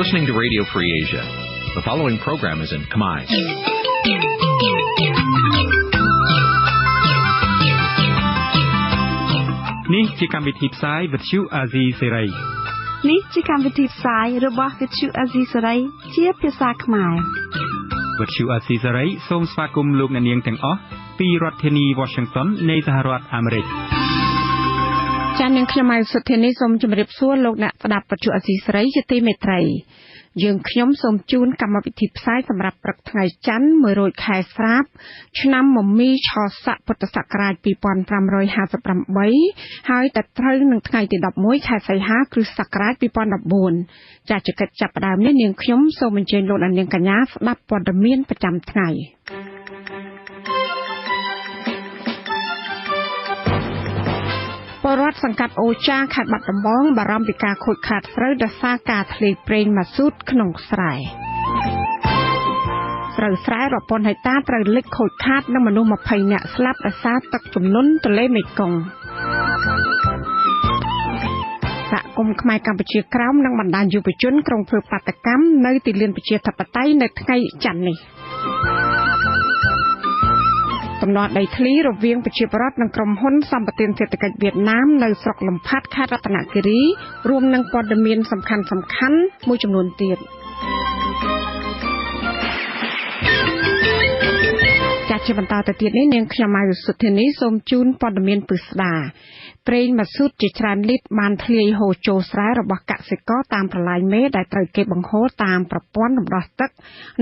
You're listening to Radio Free Asia. The following program is in Khmer. នេះជាកម្មវិធីផ្សាយវិទ្យុអាស៊ីសេរី នេះជាកម្មវិធីផ្សាយរបស់វិទ្យុអាស៊ីសេរីជាភាសាខ្មែរ វិទ្យុអាស៊ីសេរីសូមស្វាគមន៍លោកអ្នកនាងទាំងអស់ពីរដ្ឋធានី Washington នៃសហរដ្ឋអាមេរិក។ ចា៎ នាងខ្ញុំម៉ៅសុធានីសូមជម្រាបសួរលោកអ្នកស្ដាប់វិទ្យុអាស៊ីសេរីជាទីមេត្រី។ យើងខ្ញុំសូមជូនកម្មវិធីផ្សាយសម្រាប់ព្រឹកថ្ងៃច័ន្ទ100ខែស្រាប ឆ្នាំមមីឆស័កពុទ្ធសករាជ2558 ហើយតែត្រូវនឹងថ្ងៃទី11ខែសីហាគ្រិស្តសករាជ2014។ ចា៎ ជាកិច្ចចាប់ផ្ដើមនេះ នាងខ្ញុំសូមអញ្ជើញលោកអ្នកនាងកញ្ញាស្ដាប់ព័ត៌មានប្រចាំថ្ងៃ។ ពលរដ្ឋសង្កាត់អូចាខេត្តបាត់ដំបងបារម្ភពីការខូចខាតស្រូវដោយសារការធ្លាយប្រេងម៉ាស៊ូតក្នុងស្រែ។ ស្រូវស្រែរាប់ពាន់ហិកតាត្រូវលិចខូចខាត និងមនុស្ស20នាក់ស្លាប់ដោយសារទឹកជំនន់ទន្លេមេគង្គ។ សហគមន៍ខ្មែរកម្ពុជាក្រោមនិងបណ្ដាញយុវជនក្រុងធ្វើបាតកម្មនៅទីលានប្រជាធិបតេយ្យនៅថ្ងៃច័ន្ទនេះ។ ទំនាស់ដីធ្លីរវាងប្រជាពលរដ្ឋនិងក្រុមហ៊ុនសម្បទានសេដ្ឋកិច្ចវៀតណាមនៅស្រុកលំផាត់ខេត្តរតនគិរី រួមនឹងព័ត៌មានសំខាន់សំខាន់មួយចំនួនទៀត។ ចាស់ ជាបន្តទៅទៀតនេះ នាងខ្ញុំម៉ៅសុធានីសូមជូនព័ត៌មានពិស្ដា។ ប្រេងម៉ាស៊ូតជាច្រើនលីត្របានធ្លាយហូរចូលស្រែរបស់កសិករតាមប្រឡាយមេ ដែលត្រូវគេបង្ហូរតាមប្រព័ន្ធរំដោះទឹក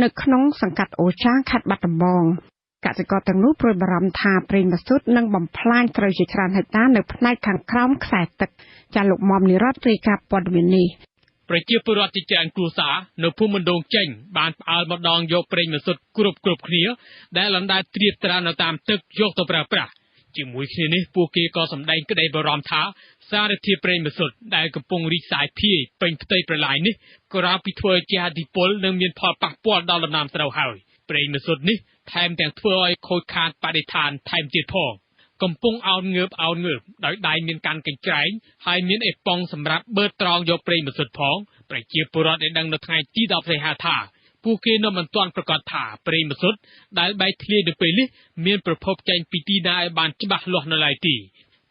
នៅក្នុងសង្កាត់អូចាខេត្តបាត់ដំបង។ កសិករទាំងនោះព្រួយបារម្ភថាប្រេងម៉ាស៊ូតនឹងបំផ្លាញស្រូវជាច្រើនហិកតានៅផ្នែកខាងក្រោមខ្សែទឹក។ ចា លោកមុំនិរតរាយការណ៍ព័ត៌មាននេះ។ ប្រជាពលរដ្ឋជាច្រើនគ្រួសារនៅភូមិមណ្ឌងចេញបានផ្អើលម្ដងយកប្រេងម៉ាស៊ូតគ្រប់គ្រប់គ្នា ដែលអណ្ដែតត្រៀបត្រានៅតាមទឹកយកទៅប្រើប្រាស់។ ជាមួយគ្នានេះ ពួកគេក៏សម្ដែងក្តីបារម្ភថា សារធាតុប្រេងម៉ាស៊ូតដែលកំពុងរីកសាយភាយពេញផ្ទៃប្រឡាយនេះ ក្រៅពីធ្វើឲ្យជះឥទ្ធិពលនិងមានផលប៉ះពាល់ដល់ដំណាំស្រូវហើយ ប្រេងម៉ាស៊ូតនេះថែមទាំងធ្វើឲ្យខូចខាតបរិស្ថានថែមទៀតផង។ កំពុងអោនងើបអោនងើបដោយដៃមានកាន់កញ្ច្រែង ហើយមានអេប៉ុងសម្រាប់បឺតត្រងយកប្រេងម៉ាស៊ូតផង ប្រជាពលរដ្ឋឲ្យដឹងនៅថ្ងៃទី10សីហាថា ពួកគេនៅមិនទាន់ប្រកាសថាប្រេងម៉ាស៊ូតដែលបែកធ្លាយនៅពេលនេះមានប្រភពចេញពីទីណាឲ្យបានច្បាស់លាស់នៅឡើយទេ។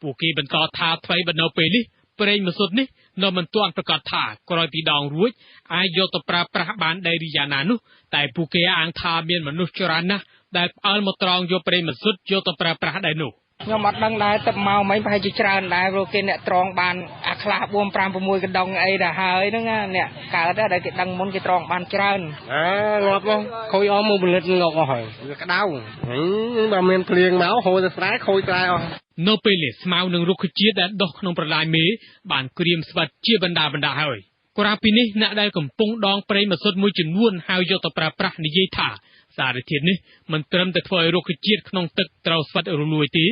ពួកគេបន្តថា ថ្មីបើនៅពេលនេះប្រេងម៉ាស៊ូតនេះនៅមិនទាន់ប្រកាសថាក្រោយពីដងរួចអាចយកទៅប្រើប្រាស់បានដែរឬយ៉ាងណានោះ តែពួកគេអាងថាមានមនុស្សច្រើនណាស់ដែលផ្អើលមកត្រង់យកប្រេងម៉ាស៊ូតយកទៅប្រើប្រាស់ដែរនោះ។ ខ្ញុំអត់ដឹងដែរ ទឹកមកមិញប្រហែលជាច្រើនដែរ ព្រោះគេអ្នកត្រង់បានអាខ្លះ4 5 6កណ្ដុងអីដល់ហើយហ្នឹង អ្នកកើតដែលគេដឹងមុនគេត្រង់បានច្រើន អាងាប់មកខូចអស់មកផលិតងាប់អស់ហើយ វាក្តៅ បើមានភ្លៀងមកហូរទៅស្រែខូចស្រែអស់។ នៅពេលនេះ ស្មៅនិងរុក្ខជាតិដែលដុះក្នុងប្រឡាយមេបានក្រៀមស្វិតជាបណ្ដាបណ្ដាហើយ។ ក្រៅពីនេះ អ្នកដែលកំពុងដងប្រេងម៉ាស៊ូតមួយចំនួនហើយយកទៅប្រើប្រាស់និយាយថា សារធាតុនេះមិនត្រឹមតែធ្វើឲ្យរុក្ខជាតិក្នុងទឹកត្រូវស្វិតរលួយទេ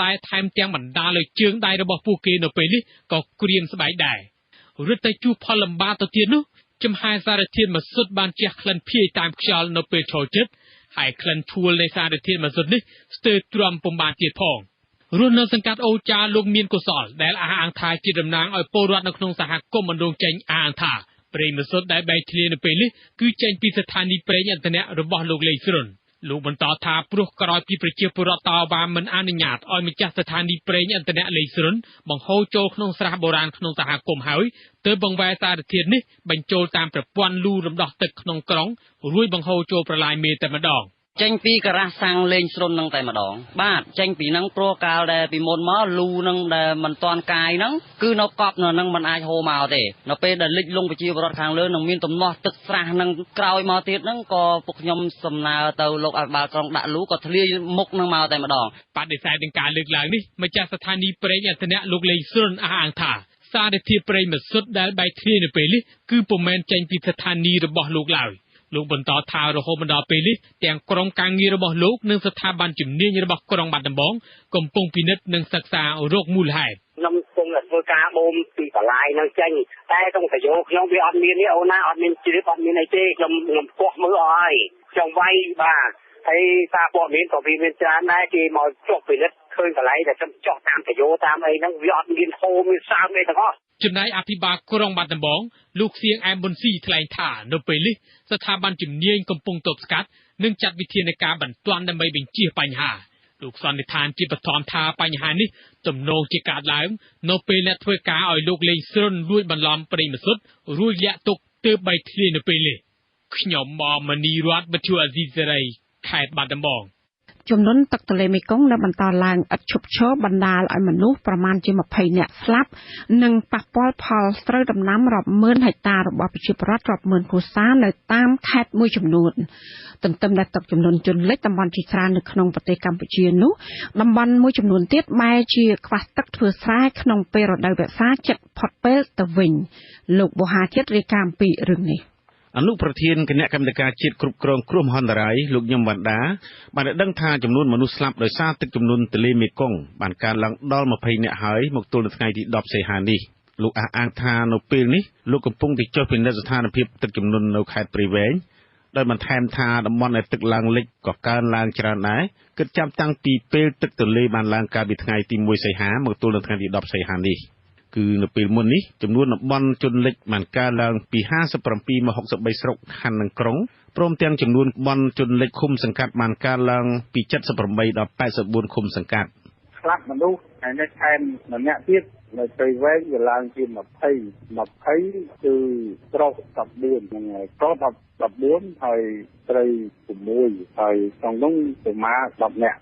តែថែមទាំងបណ្ដាលឲ្យជើងដៃរបស់ពួកគេនៅពេលនេះក៏ក្រៀមស្បែកដែរ។ រឹតតែជួបផលលំបាកទៅទៀតនោះ ចំហាយសារធាតុម៉ាស៊ូតបានជះក្លិនភាយតាមខ្យល់នៅពេលឈរជិត ហើយក្លិនឈួលនៃសារធាតុម៉ាស៊ូតនេះស្ទើរទ្រាំពុំបានទៀតផង។ រស់នៅសង្កាត់អូចា លោកមានកុសលដែលអះអាងថាជាតំណាងឲ្យពលរដ្ឋនៅក្នុងសហគមន៍មណ្ឌងចេញ អះអាងថា ប្រេងម៉ាស៊ូតដែលបែកធ្លាយនៅពេលនេះ គឺចេញពីស្ថានីយ៍ប្រេងឥន្ធនៈរបស់លោកលេងស្រុន។ លោកបន្តថា ព្រោះក្រោយពីប្រជាពលរដ្ឋតវ៉ាមិនអនុញ្ញាតឲ្យម្ចាស់ស្ថានីយ៍ប្រេងឥន្ធនៈលេងស្រុនបង្ហូរចូលក្នុងស្រះបុរាណក្នុងសហគមន៍ហើយ ទើបបង្វែរសារធាតុនេះបញ្ចូលតាមប្រព័ន្ធលូរំដោះទឹកក្នុងក្រុង រួចបង្ហូរចូលប្រឡាយមេតែម្ដង។ ចេញពីការ៉ាស់សាំងលេងស្រុននឹងតែម្ដង បាទ ចេញពីហ្នឹង ព្រោះកាលដែលពីមុនមកលូនឹងដែលមិនតាន់កាយហ្នឹង គឺនៅកប់នៅហ្នឹងមិនអាចហូរមកទេ នៅពេលដែលលិចលង់ប្រជាពលរដ្ឋខាងលើនឹងមានទំនាស់ទឹកស្រះនឹង ក្រោយមកទៀតហ្នឹងក៏ពួកខ្ញុំសំណើទៅលោកអភិបាលក្រុងដាក់លូក៏ធ្លាយមុខនឹងមកតែម្ដង។ បដិសេធនឹងការលើកឡើងនេះ ម្ចាស់ស្ថានីយ៍ប្រេងឥន្ធនៈលោកលេងស្រុនអះអាងថា សារធាតុប្រេងម៉ាស៊ូតដែលបែកធ្លាយនៅពេលនេះ គឺពុំមែនចេញពីស្ថានីយ៍របស់លោកឡើយ។ លោកបន្តថា រហូតមកដល់ពេលនេះ ទាំងក្រុមការងាររបស់លោកនិងស្ថាប័នជំនាញរបស់ក្រុងបាត់ដំបងកំពុងពិនិត្យនិងសិក្សារកមូលហេតុ។ ខ្ញុំកំពុងតែធ្វើការបូមពីបន្លាយនឹងចេញ តែក្នុងប្រយោគខ្ញុំវាអត់មាននេះអូនណា អត់មានជ្រាបអត់មានអីទេ ខ្ញុំគាស់មើលអស់ហើយ ខ្ញុំវាយបាទ ហើយសារព័ត៌មានក៏វាមានច្រើនដែរ គេមកចុះពិនិត្យ ឃើញកន្លែងដែលខ្ញុំចោះតាមតយោតាមអីហ្នឹងវាអត់មានហូរមានសើមអីទាំងអស់ចំណែកអភិបាលក្រុងបាត់ដំបងលោកសៀងអែមប៊ុនស៊ីថ្លែងថានៅពេលនេះស្ថាប័នជំនាញកំពុងទប់ស្កាត់និងចាត់វិធានការបន្ទាន់ដើម្បីបញ្ចៀសបញ្ហាលោកសន្និដ្ឋានជាបឋមថាបញ្ហានេះទំនងជាកើតឡើងនៅពេលអ្នកធ្វើការឲ្យលោកលេងស្រុនលួចបន្លំប្រេងម៉ាស៊ូតរួចលាក់ទុកទើបបែកធ្លាយនៅពេលនេះខ្ញុំមនីរតន៍វិទ្យុអាស៊ីសេរីខេត្តបាត់ដំបងជំនន់ទឹកទន្លេមេគង្គនៅបន្តឡើងឥតឈប់ឈរបណ្ដាលឲ្យមនុស្សប្រមាណជា20នាក់ស្លាប់និងប៉ះពាល់ផលស្រូវដំណាំរាប់ម៉ឺនហិកតារបស់ប្រជាពលរដ្ឋរាប់ម៉ឺនគ្រួសារនៅតាមខេត្តមួយចំនួនទន្ទឹមដែលទឹកជំនន់ជន់លិចតំបន់ជាច្រើននៅក្នុងប្រទេសកម្ពុជានោះតំបន់មួយចំនួនទៀតបែរជាខ្វះទឹកធ្វើស្រែក្នុងពេលរដូវវស្សាជិតផុតពេលទៅវិញលោកបូហាជាតិរាយការណ៍អំពីរឿងនេះអនុប្រធានគណៈកម្មាធិការជាតិគ្រប់គ្រងគ្រោះមហន្តរាយលោកញឹមវណ្ណដាបានឲ្យដឹងថាចំនួនមនុស្សស្លាប់ដោយសារទឹកជំនន់ទន្លេមេគង្គបានកើនឡើងដល់20នាក់ហើយមកទល់នឹងថ្ងៃទី10សីហានេះលោកអះអាងថានៅពេលនេះលោកកំពុងតែចុះពិនិត្យស្ថានភាពទឹកជំនន់នៅខេត្តព្រៃវែងដោយបន្ថែមថាតំបន់ដែលទឹកឡើងលិចក៏កើនឡើងច្រើនដែរគិតចាប់តាំងពីពេលទឹកទន្លេបានឡើងកាលពីថ្ងៃទី1សីហាមកទល់នឹងថ្ងៃទី10សីហានេះគឺនៅពេលមុននេះចំនួនតំបន់ជន់លិចបានកើនឡើងពី57មក63ស្រុកខណ្ឌនិងក្រុងព្រមទាំងចំនួនតំបន់ជន់លិចឃុំសង្កាត់បានកើនឡើងពី78ដល់84ឃុំសង្កាត់ស្លាប់មនុស្សហើយនៅថែមម្នាក់ទៀតនៅព្រៃវែងវាឡើងជា20គឺប្រុស14ហ្នឹងហើយប្រុស14ហើយស្រី6ហើយក្នុងនោះប្រមាណ10នាក់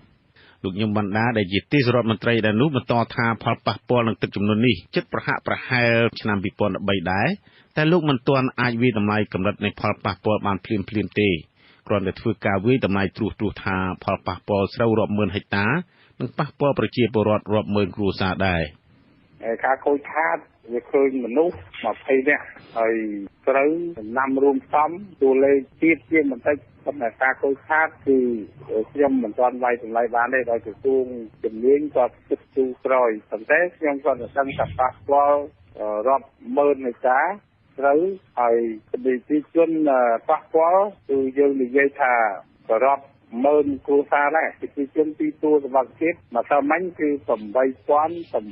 លោកញឹមវណ្ណដាដែលជាទេសរដ្ឋមន្ត្រីដែលនោះបន្តថាផលប៉ះពាល់នឹងទឹកជំនន់នេះជិតប្រហាក់ប្រហែលឆ្នាំ2013ដែរតែលោកមិនទាន់អាចវាយតម្លៃកម្រិតនៃផលប៉ះពាល់បានភ្លាមៗទេគ្រាន់តែធ្វើការវាយតម្លៃត្រួសៗថាផលប៉ះពាល់ស្រូវរាប់ម៉ឺនហិកតានិងប៉ះពាល់ប្រជាពលរដ្ឋរាប់ម៉ឺនគ្រួសារដែរការខូចខាតវាឃើញមនុស្ស20នាក់ហើយស្រូវដំណាំរួមផ្សំតួលេខទៀតជាងបន្តិចប៉ុន្តែការខូចខាតគឺខ្ញុំមិនទាន់វាយតម្លៃបានទេដោយក្រសួងជំនាញគាត់គិតទូក្រោយប៉ុន្តែខ្ញុំគាត់ដឹងថាប៉ះពាល់រាប់ម៉ឺនហិកតាស្រូវហើយប្រជាជនប៉ះពាល់គឺយើងនិយាយថារាប់ម៉ឺនគ្រួសារដែរប្រជាជនទីទួលសុវត្ថិភាពម្សិលមិញគឺ8881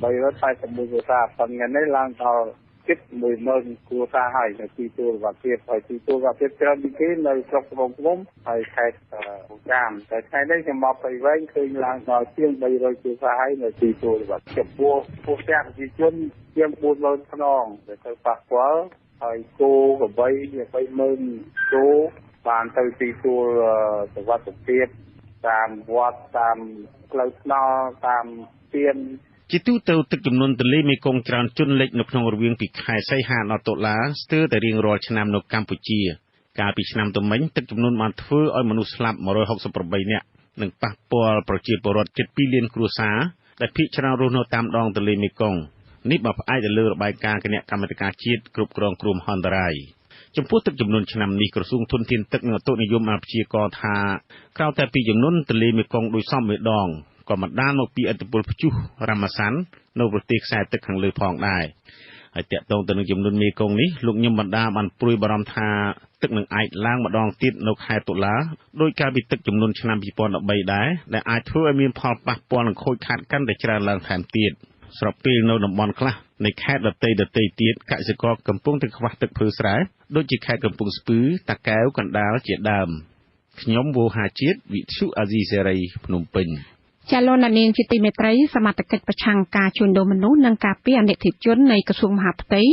គ្រួសារប៉ុន្តែថ្ងៃនេះឡើងដល់ជិត10000គ្រួសារហើយនៅទីទួលសុវត្ថិភាពហើយទីទួលសុវត្ថិភាពច្រើនជាងគេនៅស្រុកត្បូងឃ្មុំហើយខេត្តអូចាមតែថ្ងៃនេះខ្ញុំមកព្រៃវែងឃើញឡើងដល់ជាង300គ្រួសារហើយនៅទីទួលសុវត្ថិភាពចំពោះពួកប្រជាជនជាង40000ខ្នងដែលទៅប៉ះពាល់ហើយគោក្របី30000គោបានទៅទីទួលសុវត្ថិភាពតាមវត្តតាមផ្លូវថ្នល់តាមស្ពានជាទូទៅទឹកជំនន់ទន្លេមេគង្គច្រើនជន់លិចនៅក្នុងរវាងពីខែសីហាដល់តុលាស្ទើរតែរៀងរាល់ឆ្នាំនៅកម្ពុជាកាលពីឆ្នាំទៅមិញទឹកជំនន់បានធ្វើឲ្យមនុស្សស្លាប់168នាក់និងប៉ះពាល់ប្រជាពលរដ្ឋជិត2លានគ្រួសារដែលភាគច្រើនរស់នៅតាមដងទន្លេមេគង្គនេះបើផ្អែកទៅលើរបាយការណ៍គណៈកម្មាធិការជាតិគ្រប់គ្រងគ្រោះមហន្តរាយចំពោះទឹកជំនន់ឆ្នាំនេះក្រសួងធនធានទឹកនិងឧតុនិយមបានព្យាករណ៍ថាក្រៅតែពីជំនន់ទន្លេមេគង្គដោយសមមួយដងក៏បណ្ដាលមកពីឥទ្ធិពលព្យុះរ៉ាម៉ាសាន់នៅប្រទេសខ្សែទឹកខាងលើផងដែរហើយទាក់ទងទៅនឹងចំនួនមេគង្គនេះលោកញឹមបណ្ដាបានព្រួយបារម្ភថាទឹកនឹងអាចឡើងម្ដងទៀតនៅខែតុលាដោយកាលពីទឹកចំនួនឆ្នាំ2013ដែរដែលអាចធ្វើឲ្យមានផលប៉ះពាល់និងខូចខាតកាន់តែច្រើនឡើងថែមទៀតស្របពេលនៅតំបន់ខ្លះនៃខេត្តដទៃទៀតកសិករកំពុងតែខ្វះទឹកធ្វើស្រែដូចជាខេត្តកំពង់ស្ពឺតាកែវកណ្ដាលជាដើមខ្ញុំវោហាជាតិវិទ្យុអាស៊ីសេរីភ្នំពេញចាលោកនាងជាទីមេត្រីសមត្ថកិច្ចប្រឆាំងការជួញដូរមនុស្សនិងការពារអនិច្ចជននៃក្រសួងមហាផ្ទៃ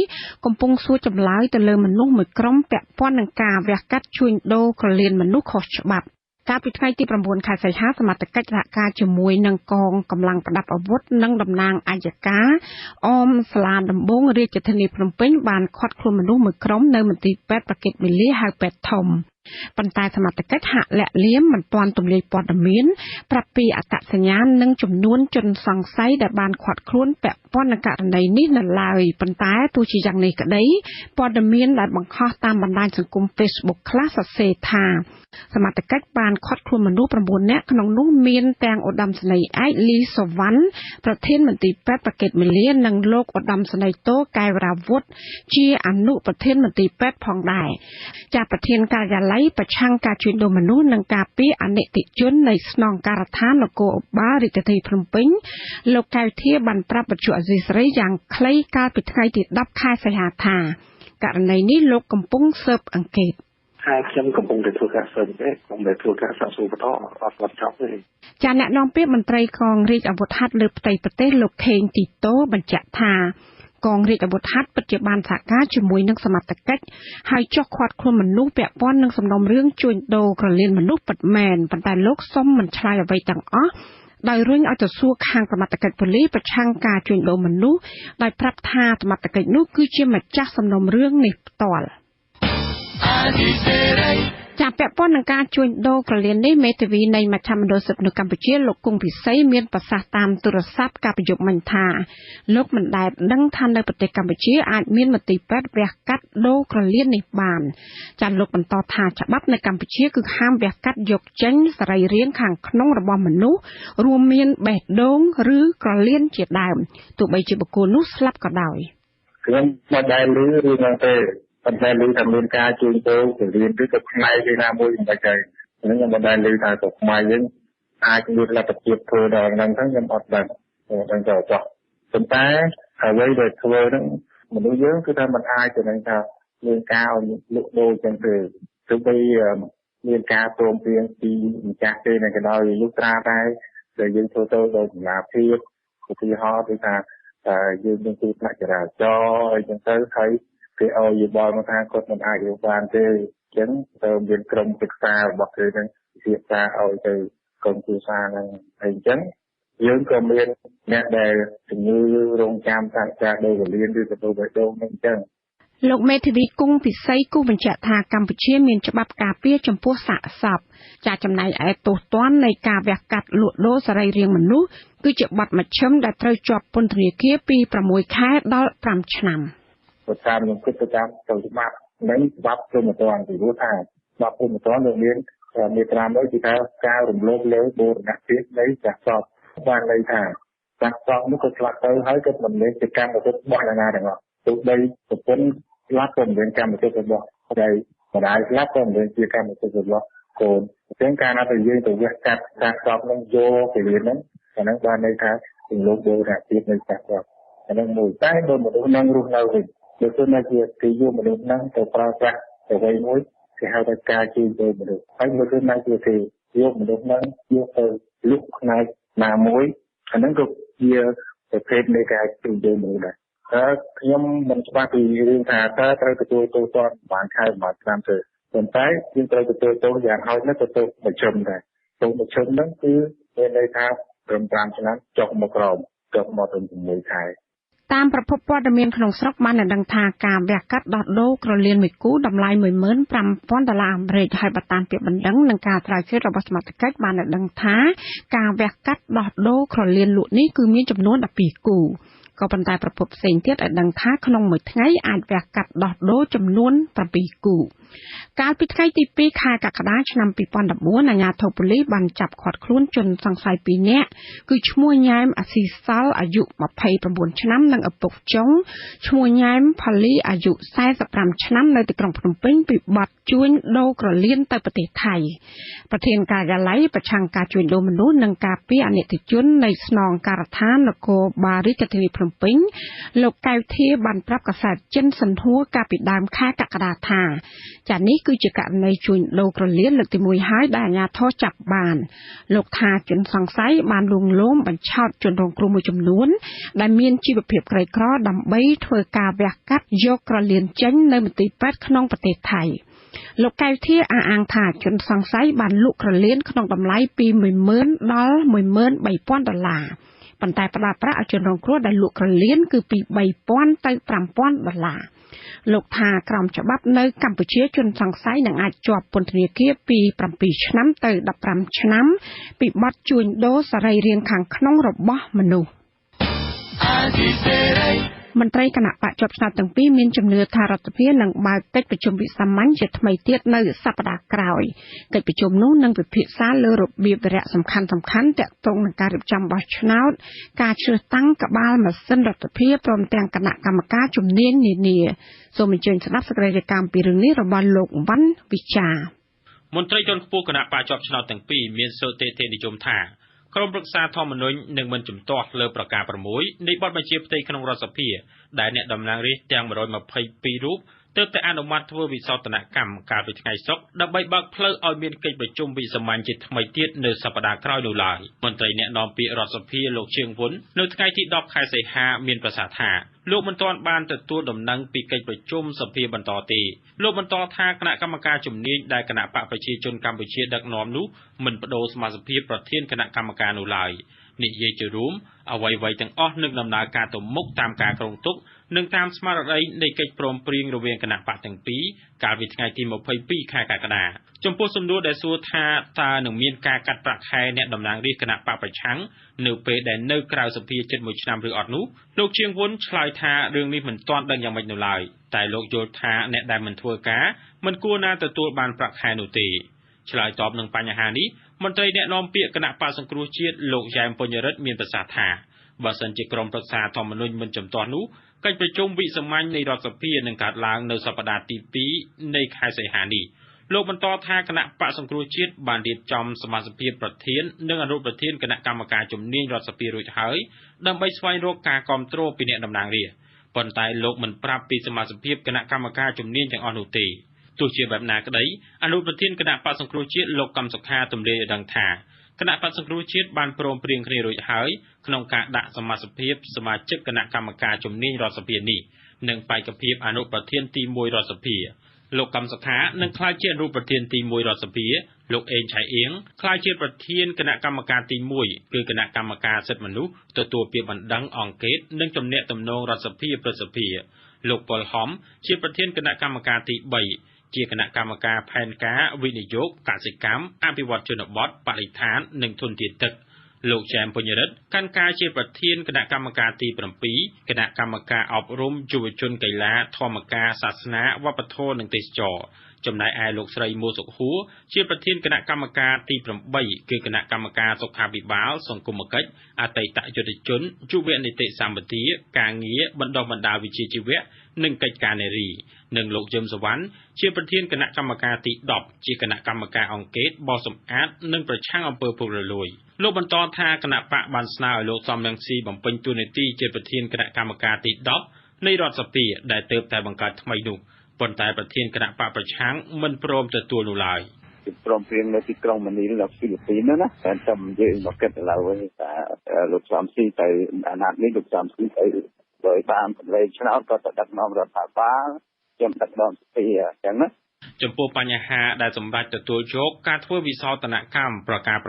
កំពុងសួរចម្លើយទៅលើមនុស្សមួយក្រុមពាក់ព័ន្ធនឹងការវះកាត់ជួញដូរក្រលៀនមនុស្សខុសច្បាប់កាលពីថ្ងៃទី9ខែសីហាសមត្ថកិច្ចសហការជាមួយនឹងកងកម្លាំងប្រដាប់អាវុធនិងតំណាងអយ្យការអមសាលាដំបងរាជធានីភ្នំពេញបានឃាត់ខ្លួនមនុស្សមួយក្រុមនៅមន្ទីរពេទ្យប្រកេតមាលាហៅពេទ្យធំប៉ុន្តែសមត្ថកិច្ចហាក់លាក់លៀមមិនទាន់ទម្លាយព័ត៌មានប្រាប់ពីអត្តសញ្ញាណនិងចំនួនជនសង្ស័យដែលបានឃាត់ខ្លួនពាក់ព័ន្ធនឹងករណីនេះនៅឡើយប៉ុន្តែទោះជាយ៉ាងនេះក្តីព័ត៌មានដែលបង្ហោះតាមបណ្ដាញសង្គម Facebook ខ្លះសរសេរថាសមត្ថកិច្ចបានឃាត់ខ្លួនមនុស្ស9នាក់ក្នុងនោះមានទាំងឧត្តមសេនីយ៍ឯកលីសុវណ្ណប្រធានមន្ទីរពេទ្យប្រកេតមាលានិងលោកឧត្តមសេនីយ៍តូកែវរាវុធជាអនុប្រធានមន្ទីរពេទ្យផងដែរចាប្រធានការិយាល ល័យប្រឆាំងការជួញដូរមនុស្សនិងការពារអនីតិជននៃស្នងការដ្ឋាននគរបាលរាជធានីភ្នំពេញលោកកែវធាបានប្រាប់វិទ្យុអាស៊ីសេរីយ៉ាងខ្លីកាលពីថ្ងៃទី10ខែសីហាថាករណីនេះលោកកំពុងស៊ើបអង្កេតហើយខ្ញុំកំពុងតែធ្វើការស៊ើបអង្កេតកំពុងតែធ្វើការសាកសួរបន្តអត់ចប់ទេចាអ្នកនាំពាក្យមន្ត្រីកងរាជអាវុធហត្ថលើផ្ទៃប្រទេសលោកខេងទីតូបញ្ជាក់ថាកងរាជអាវុធហត្ថពិតជាបានសហការជាមួយនឹងសមត្ថកិច្ចហើយចុះឃាត់ខ្លួនមនុស្សពាក់ព័ន្ធនឹងសំណុំរឿងជួញដូរក្រលៀនមនុស្សពិតមែនប៉ុន្តែលោកសុំមិនឆ្លើយអ្វីទាំងអស់ដោយរុញឲ្យទៅសួរខាងសមត្ថកិច្ចប៉ូលីសប្រឆាំងការជួញដូរមនុស្សដោយប្រាប់ថាសមត្ថកិច្ចនោះគឺជាម្ចាស់សំណុំរឿងនេះផ្ទាល់ចាពាក់ព័ន្ធនឹងការជួញដូរក្រលៀននេះមេធាវីនៃមជ្ឈមណ្ឌលសិទ្ធិមនុស្សកម្ពុជាលោកគង់ពិសីមានប្រសាសន៍តាមទូរស័ព្ទកាលពីយប់មិញថាលោកមិនដែលដឹងថានៅប្រទេសកម្ពុជាអាចមានមន្ទីរពេទ្យវះកាត់ដូរក្រលៀននេះបានចាលោកបន្តថាច្បាប់នៅកម្ពុជាគឺហាមវះកាត់យកចេញសរីរាង្គខាងក្នុងរបស់មនុស្សរួមមានបេះដូងឬក្រលៀនជាដើមទោះបីជាបុគ្គលនោះស្លាប់ក៏ដោយខ្ញុំមិនដែលឮរឿងហ្នឹងទេប៉ុន្តែឮថាមានការជួញដូរក្រលៀនឬក៏ផ្នែកឯណាមួយមិនដឹងហ្នឹងខ្ញុំមិនដែលឮថាក៏ខ្មែរយើងអាចមានលទ្ធភាពធ្វើដល់ហ្នឹងទៅខ្ញុំអត់ដឹងដឹងទៅចោះប៉ុន្តែអ្វីដែលធ្វើហ្នឹងមនុស្សយើងគឺថាមិនអាចទៅនឹងថាមានការឲ្យលក់ដូរចឹងទេទោះបីមានការព្រមព្រៀងពីម្ចាស់គេនៅក៏ដោយលុះត្រាតែដែលយើងធ្វើទៅដោយតម្លាភាពឧទាហរណ៍ដូចថាយើងមានគ្រោះថ្នាក់ចរាចរណ៍អីចឹងទៅហើយគេឲ្យយោបល់មកថាគាត់មិនអាចរស់បានទេអញ្ចឹងទៅមានក្រុមប្រឹក្សារបស់គេហ្នឹងពិភាក្សាឲ្យទៅក្រុមគ្រួសារហ្នឹងហើយអញ្ចឹងយើងក៏មានអ្នកដែលជំងឺរងចាំតាមការដូរក្រលៀនឬក៏ដូរបេះដូងហ្នឹងអញ្ចឹងលោកមេធាវីគង់ពិសីគូសបញ្ជាក់ថាកម្ពុជាមានច្បាប់ការពារចំពោះសាកសពចាចំណែកឯទោសទណ្ឌនៃការវះកាត់លក់ដូរសរីរាង្គមនុស្សគឺជាបទមជ្ឈិមដែលត្រូវជាប់ពន្ធនាគារពី6ខែដល់5ឆ្នាំបើតាមខ្ញុំគិតទៅតាមច្បាប់និងច្បាប់ព្រហ្មទណ្ឌពីព្រោះថាច្បាប់ព្រហ្មទណ្ឌវាមានមាត្រាមួយគឺថាការរំលោភលើបូរណភាពនៃសាកសពបានន័យថាសាកសពនោះក៏ស្លាប់ទៅហើយក៏មិនមានជាកម្មសិទ្ធិរបស់នរណាទាំងអស់ទោះបីប្រពន្ធស្លាប់ក៏មិនមានកម្មសិទ្ធិរបស់ប្តីម្ដាយស្លាប់ក៏មិនមានជាកម្មសិទ្ធិរបស់កូនអញ្ចឹងកាលណាតែយើងទៅវះកាត់សាកសពនឹងយកពលានហ្នឹងអាហ្នឹងបានន័យថារំលោភបូរណភាពនៃសាកសពអាហ្នឹងមួយតែបើមនុស្សនឹងរស់នៅវិញបើទោះបីជាគេយកមនុស្សហ្នឹងទៅប្រើប្រាស់អ្វីមួយគេហៅថាការជួញដូរមនុស្សហើយបើទោះបីជាគេយកមនុស្សហ្នឹងយកទៅលក់ផ្នែកណាមួយអាហ្នឹងក៏ជាប្រភេទនៃការជួញដូរមនុស្សដែរតើខ្ញុំមិនច្បាស់ពីរឿងថាតើត្រូវទទួលទោសទណ្ឌប្រហែលខែប្រហែលឆ្នាំទេប៉ុន្តែយើងត្រូវទទួលទោសយ៉ាងហោចណាស់ក៏ទោសមជ្ឈិមដែរទោសមជ្ឈិមហ្នឹងគឺមានន័យថាត្រឹម5ឆ្នាំចុះមកក្រោមចុះមកត្រឹម6ខែតាមប្រភពព័ត៌មានក្នុងស្រុកបានដឹងថាការវះកាត់ដោះដូរក្រលៀនមួយគូតម្លៃ 15,000 ដុល្លារអាមេរិកហើយបើតាមពាក្យបណ្ដឹងនិងការស្រាវជ្រាវរបស់សមត្ថកិច្ចបានដឹងថាការវះកាត់ដោះដូរក្រលៀនលក់នេះគឺមានចំនួន12គូក៏ប៉ុន្តែប្រភពផ្សេងទៀតឲ្យដឹងថាក្នុងមួយថ្ងៃអាចវះកាត់ដោះដូរចំនួន7គូកាលពីថ្ងៃទី2ខែកក្កដាឆ្នាំ2014អាជ្ញាធរប៉ូលីសបានចាប់ឃាត់ខ្លួនជនសង្ស័យ2នាក់គឺឈ្មោះញ៉ែមអាស៊ីសល់អាយុ29ឆ្នាំនិងឪពុកចុងឈ្មោះញ៉ែមផលីអាយុ45ឆ្នាំនៅទីក្រុងភ្នំពេញពីបទជួញដូរក្រលៀនទៅប្រទេសថៃប្រធានការិយាល័យប្រឆាំងការជួញដូរមនុស្សនិងការពារអនីតិជននៃស្នងការដ្ឋាននគរបាលរាជធានីភ្នំពេញលោកកែវធាបានប្រាប់កាសែតចិនសិនហួរកាលពីដើមខែកក្កដាថាចានេះគឺជាករណីជួញដូរក្រលៀនលើកទី1ហើយដែលអាជ្ញាធរចាប់បានលោកថាជនសង្ស័យបានលួងលោមបញ្ឆោតជនរងគ្រោះមួយចំនួនដែលមានជីវភាពក្រីក្រដើម្បីធ្វើការវះកាត់យកក្រលៀនចេញនៅមន្ទីរពេទ្យក្នុងប្រទេសថៃលោកកែវធាអះអាងថាជនសង្ស័យបានលក់ក្រលៀនក្នុងតម្លៃពី 10,000 ដល់ 13,000 ដុល្លារប៉ុន្តែផ្ដល់ប្រាក់ឲ្យជនរងគ្រោះដែលលក់ក្រលៀនគឺពី 3,000 ទៅ 5,000 ដុល្លារលោកថាក្រមច្បាប់នៅកម្ពុជាជនសង្ស័យនឹងអាចជាប់ពន្ធនាគារពី7ឆ្នាំទៅ15ឆ្នាំពីបទជួញដូរសរីរាង្គខាងក្នុងរបស់មនុស្ស មន្ត្រីគណបក្សជាប់ឆ្នោតទាំងពីរមានជំនឿថារដ្ឋសភានឹងបើកកិច្ចប្រជុំវិសាមញ្ញជាថ្មីទៀតនៅសប្តាហ៍ក្រោយកិច្ចប្រជុំនោះនឹងពិភាក្សាលើរបៀបវារៈសំខាន់ៗទាក់ទងនឹងការរៀបចំបោះឆ្នោតការជ្រើសតាំងក្បាលម៉ាស៊ីនរដ្ឋសភាព្រមទាំងគណៈកម្មការជំនាញនានាសូមអញ្ជើញស្ដាប់សេចក្តីរាយការណ៍ពីរឿងនេះរបស់លោកវ៉ាន់វិចារ មន្ត្រីជាន់ខ្ពស់គណបក្សជាប់ឆ្នោតទាំងពីរមានសុទិដ្ឋិនិយមថា ក្រុមប្រឹក្សាធម្មនុញ្ញនឹងមិនជំទាស់លើប្រការ ៦ នៃបទបញ្ជាផ្ទៃក្នុងរដ្ឋសភា ដែលអ្នកតំណាងរាស្ត្រទាំង ១២២ រូបទើបតែអនុម័តធ្វើវិសោធនកម្មកាលពីថ្ងៃសុក្រ ដើម្បីបើកផ្លូវឲ្យមានកិច្ចប្រជុំវិសាមញ្ញជាថ្មីទៀតនៅសប្ដាហ៍ក្រោយនោះឡើយ។ មន្ត្រីអ្នកនាំពាក្យរដ្ឋសភា លោក ឈាង វុន នៅថ្ងៃទី១០ ខែសីហា មានប្រសាសន៍ថា លោកមិនទាន់បានទទួលដំណឹងពីកិច្ចប្រជុំសភាបន្តទេ។ លោកបន្តថា គណៈកម្មការជំនាញដែលគណបក្សប្រជាជនកម្ពុជា ដឹកនាំនោះ មិនប្ដូរសមាសភាពប្រធានគណៈកម្មការនោះឡើយ។ និយាយជារួម អ្វីៗទាំងអស់នឹងដំណើរការទៅមុខតាមការគ្រោងទុក និងតាមស្មារតីនៃកិច្ចព្រមព្រៀងរវាងគណបក្សទាំងពីរកាលពីថ្ងៃទី២២ ខែកក្កដា។ ចំពោះសំណួរដែលសួរថា តើនឹងមានការកាត់ប្រាក់ខែអ្នកតំណាងរាស្ត្របក្សប្រឆាំងនៅពេលដែលនៅក្រៅសភាជិត ១ឆ្នាំ ឬអត់នោះ លោក ឈាង វុន ឆ្លើយថា រឿងនេះមិនទាន់ដឹងយ៉ាងម៉េចនៅឡើយ តែលោកយល់ថា អ្នកដែលមិនធ្វើការមិនគួរណាទទួលបានប្រាក់ខែនោះទេ។ ឆ្លើយតបនឹងបញ្ហានេះ មន្ត្រីអ្នកនាំពាក្យគណបក្សសង្គ្រោះជាតិ លោក យ៉ែម បុញ្ញឫទ្ធិ មានប្រសាសន៍ថា បើសិនជាក្រុមប្រឹក្សាធម្មនុញ្ញមិនជំទាស់នោះ កិច្ចប្រជុំវិសាមញ្ញនៃរដ្ឋសភានឹងកើតឡើងនៅសប្ដាហ៍ទី២ នៃខែសីហា នេះ។ លោកបន្តថា គណបក្សសង្គ្រោះជាតិ បានរៀបចំសមាសភាពប្រធាន និងអនុប្រធានគណៈកម្មការជំនាញរដ្ឋសភារួចហើយ ដើម្បីស្វែងរកការគាំទ្រពីអ្នកតំណាងរាស្ត្រ ប៉ុន្តែលោកមិនប្រាប់ពីសមាសភាពគណៈកម្មការជំនាញទាំងអស់នោះទេ។ ទោះជាបែបណាក្តី អនុប្រធានគណបក្សសង្គ្រោះជាតិ លោក កឹម សុខា ទម្លាយឲ្យដឹងថា គណបក្សសង្គ្រោះជាតិ បានព្រមព្រៀងគ្នារួចហើយក្នុងការដាក់សមាសភាពសមាជិកគណៈកម្មការជំនាញរដ្ឋសភានេះ និងបេក្ខភាពអនុប្រធានទី១រដ្ឋសភា។ លោក កឹម សុខា នឹងក្លាយជាអនុប្រធានទី១រដ្ឋសភា លោក អេង ឆៃអ៊ាង ក្លាយជាប្រធានគណៈកម្មការទី១ គឺគណៈកម្មការសិទ្ធិមនុស្ស ទទួលពាក្យបណ្ដឹង អង្កេត និងទំនាក់ទំនងរដ្ឋសភា-ព្រឹទ្ធសភា លោក ប៉ុល ហំម ជាប្រធានគណៈកម្មការទី៣ ជាគណៈកម្មការផែនការ វិនិយោគ កសិកម្ម អភិវឌ្ឍន៍ជនបទ បរិស្ថាន និងធនធានទឹក លោក យ៉ែម បុញ្ញឫទ្ធិ កាន់ការជាប្រធានគណៈកម្មការទី៧ គណៈកម្មការអប់រំ យុវជន កីឡា ធម្មការ សាសនា វប្បធម៌ និងទេសចរណ៍ ចំណែកឯលោកស្រី មូរ សុខហួរ ជាប្រធានគណៈកម្មការទី៨ គឺគណៈកម្មការសុខាភិបាល សង្គមកិច្ច អតីតយុទ្ធជន យុវនីតិសម្បទា ការងារ បណ្ដុះបណ្ដាលវិជ្ជាជីវៈ និងកិច្ចការនារី និងលោក យឹម សុវណ្ណ ជាប្រធានគណៈកម្មការទី១០ ជាគណៈកម្មការអង្កេត បោសសំអាត និងប្រឆាំងអំពើពុករលួយ។ លោកបន្តថា គណបក្សបានស្នើឲ្យលោក សម រង្ស៊ី បំពេញតួនាទីជាប្រធានគណៈកម្មការទី១០ នៃរដ្ឋសភាដែលទើបតែបង្កើតថ្មីនោះ ប៉ុន្តែប្រធានគណបក្សប្រឆាំងមិនព្រមទទួលនោះឡើយ «កិច្ចព្រមព្រៀងនៅទីក្រុងម៉ានីល ហ្វីលីពីន ណាតែតែយើងមកគិតឥឡូវថាលោកសមស៊ីទៅអាណត្តិនេះលោកសមស៊ីទៅបើតាមសម្លេងឆ្នោតក៏ទៅដឹកនាំរដ្ឋាភិបាលខ្ញុំដឹកនាំសភាអញ្ចឹងណា» ចំពោះបញ្ហាដែលសម្រេចទទួលយកការធ្វើវិសោធនកម្មប្រការ ៦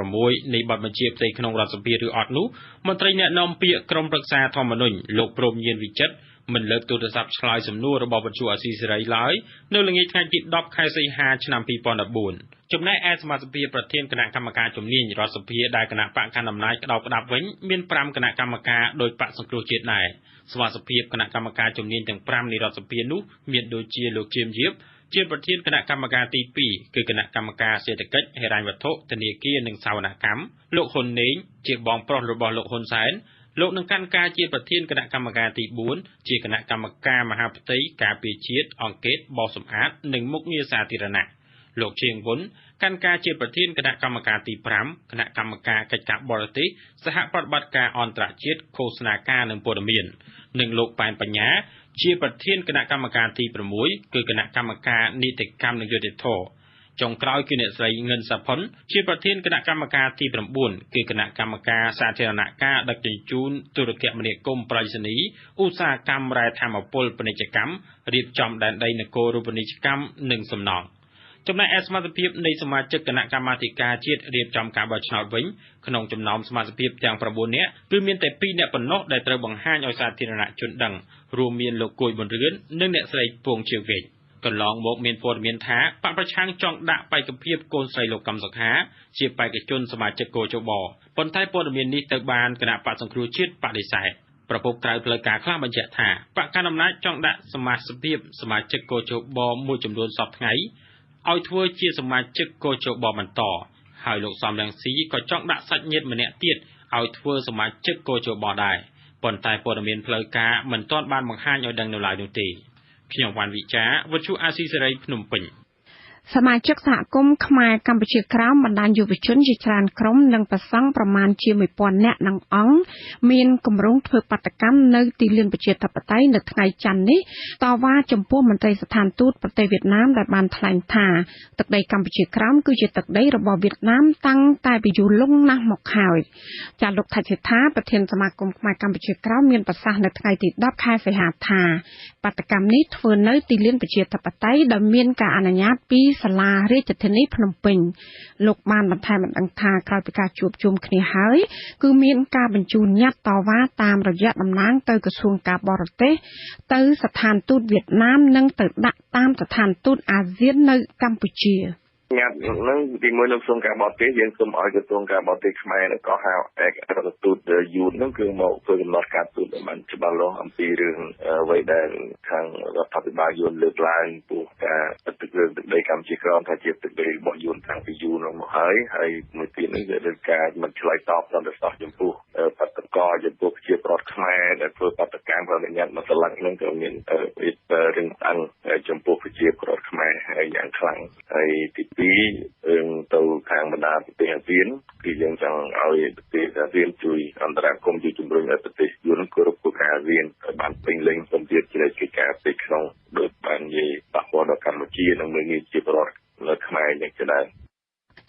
នៃបទបញ្ជាផ្ទៃក្នុងរដ្ឋសភា ឬអត់នោះ មន្ត្រីអ្នកនាំពាក្យក្រុមប្រឹក្សាធម្មនុញ្ញ លោក ព្រហ្ម ញាណវិចិត្រ មិនលើកទូរស័ព្ទឆ្លើយសំណួររបស់វិទ្យុអាស៊ីសេរី ឡើយនៅល្ងាចថ្ងៃទី១០ ខែសីហា ឆ្នាំ២០១៤។ ចំណែកឯសមាសភាពប្រធានគណៈកម្មការជំនាញរដ្ឋសភាដែលគណបក្សកាន់អំណាចក្ដោបក្ដាប់វិញ មាន ៥គណៈកម្មការដូចបក្សសង្គ្រោះជាតិ ដែរ។ សមាសភាពគណៈកម្មការជំនាញទាំង៥ នៃរដ្ឋសភានោះ មានដូចជា លោក ជាម យៀប ជាប្រធានគណៈកម្មការទី២ គឺគណៈកម្មការសេដ្ឋកិច្ច ហិរញ្ញវត្ថុ ធនាគារ និងសវនកម្ម លោក ហ៊ុន ណេង ជាបងប្រុសរបស់លោក ហ៊ុន សែន លោកនឹងកាន់ការជាប្រធានគណៈកម្មការទី៤ ជាគណៈកម្មការមហាផ្ទៃ ការពារជាតិ អង្កេត បោសសំអាត និងមុខងារសាធារណៈ លោក ឈាង វុន កាន់ការជាប្រធានគណៈកម្មការទី៥ គណៈកម្មការកិច្ចការបរទេស សហប្រតិបត្តិការអន្តរជាតិ ឃោសនាការ និងព័ត៌មាន និងលោក ប៉ែន បញ្ញា ជាប្រធានគណៈកម្មការទី៦ គឺគណៈកម្មការនីតិកម្ម និងយុត្តិធម៌ ចុងក្រោយ គឺអ្នកស្រី ងិន សាភុន ជាប្រធានគណៈកម្មការទី៩ គឺគណៈកម្មការសាធារណការ ដឹកជញ្ជូន ទូរគមនាគមន៍ ប្រៃសណីយ៍ ឧស្សាហកម្ម រ៉ែ ថាមពល ពាណិជ្ជកម្ម រៀបចំដែនដី នគរូបនីយកម្ម និងសំណង់។ ចំណែកឯសមាសភាពនៃសមាជិកគណៈកម្មាធិការជាតិរៀបចំការបោះឆ្នោតវិញ ក្នុងចំណោមសមាសភាពទាំង ៩នាក់ គឺមានតែ ២នាក់ប៉ុណ្ណោះដែលត្រូវបង្ហាញឲ្យសាធារណជនដឹង រួមមានលោក គួយ ប៊ុនរឿន និងអ្នកស្រី ពង ឈាវកេក។ កន្លងមកមានព័ត៌មានថា បក្សប្រឆាំងចង់ដាក់បេក្ខភាពកូនស្រីលោក កឹម សុខា ជាបេក្ខជនសមាជិក គ.ជ.ប ប៉ុន្តែព័ត៌មាននេះត្រូវបានគណបក្សសង្គ្រោះជាតិ បដិសេធ។ ប្រភពក្រៅផ្លូវការខ្លះបញ្ជាក់ថា បក្សកាន់អំណាចចង់ដាក់សមាសភាពសមាជិក គ.ជ.ប មួយចំនួនសព្វថ្ងៃ ឲ្យធ្វើជាសមាជិក គ.ជ.ប បន្ត ហើយលោក សម រង្ស៊ី ក៏ចង់ដាក់សាច់ញាតិម្នាក់ទៀតឲ្យធ្វើសមាជិក គ.ជ.ប ដែរ ប៉ុន្តែព័ត៌មានផ្លូវការមិនទាន់បានបង្ហាញឲ្យដឹងនៅឡើយទេ។ ខ្ញុំ វ៉ាន់ វិចារ វិទ្យុអាស៊ីសេរី ភ្នំពេញ។ សមាជិកសហគមន៍ខ្មែរកម្ពុជាក្រោមបណ្ដាញយុវជនជាច្រើនក្រុមនិងព្រះសង្ឃប្រមាណជា 1000 នាក់និងអង្គមានគម្រោងធ្វើបាតុកម្មនៅទីលានប្រជាធិបតេយ្យនៅថ្ងៃច័ន្ទនេះតវ៉ាចំពោះមន្ត្រីស្ថានទូតប្រទេសវៀតណាមដែលបានថ្លែងថាទឹកដីកម្ពុជាក្រោមគឺជាទឹកដីរបស់វៀតណាមតាំងតែពីយូរលង់ណាស់មកហើយចាលោកថៃសិដ្ឋាប្រធានសមាគមខ្មែរកម្ពុជាក្រោមមានប្រសាសន៍នៅថ្ងៃទី10ខែសីហាថាបាតុកម្មនេះធ្វើនៅទីលានប្រជាធិបតេយ្យដោយមានការអនុញ្ញាតពីសាលារាជធានីភ្នំពេញលោកបានបន្ថែមបណ្ដឹងថាក្រោយពីការជួបជុំគ្នាហើយគឺមានការបញ្ជូនញត្តិតវ៉ាតាមរយៈតំណាងទៅក្រសួងការបរទេសទៅស្ថានទូតវៀតណាមនិងទៅដាក់តាមស្ថានទូតអាស៊ាននៅកម្ពុជាញត្តិហ្នឹងទីមួយនៅក្រសួងការបរទេសយើងសូមឲ្យក្រសួងការបរទេសខ្មែរនឹងក៏ហៅឯកអគ្គរដ្ឋទូតយួនហ្នឹងគឺមកធ្វើកំណត់ការទូតឲ្យបានច្បាស់លាស់អំពីរឿងអ្វីដែលខាងរដ្ឋាភិបាលយួនលើកឡើងពោះការទឹករឿងទឹកដីកម្ពុជាក្រោមថាជាទឹកដីរបស់យួនតាំងពីយូរមកហើយហើយមួយទៀតនេះគឺរឿងការមិនឆ្លើយតបដល់សោះចំពោះបាតុករចំពោះប្រជាពលរដ្ឋខ្មែរដែលធ្វើបាតុកម្មប្រញាប់មកស្លឹកហ្នឹងក៏មានរឿងស្អឹងចំពោះប្រជាពលរដ្ឋខ្មែរហើយយ៉ាងខ្លាំងហើយទី2រឿងទៅខាងបណ្ដាប្រទេសអាស៊ានគឺយើងចង់ឲ្យប្រទេសអាស៊ានជួយអន្តរាគមន៍ជួយជំរុញឲ្យប្រទេសយួនគោរពគោលការណ៍អាស៊ានឲ្យបានពេញលេញព្រមទៀតជាកិច្ចការផ្ទៃក្នុងដោយបាននិយាយប៉ះពាល់ដល់កម្ពុជានិងមើលងាយជាពលរដ្ឋនៅខ្មែរយ៉ាងជាដើម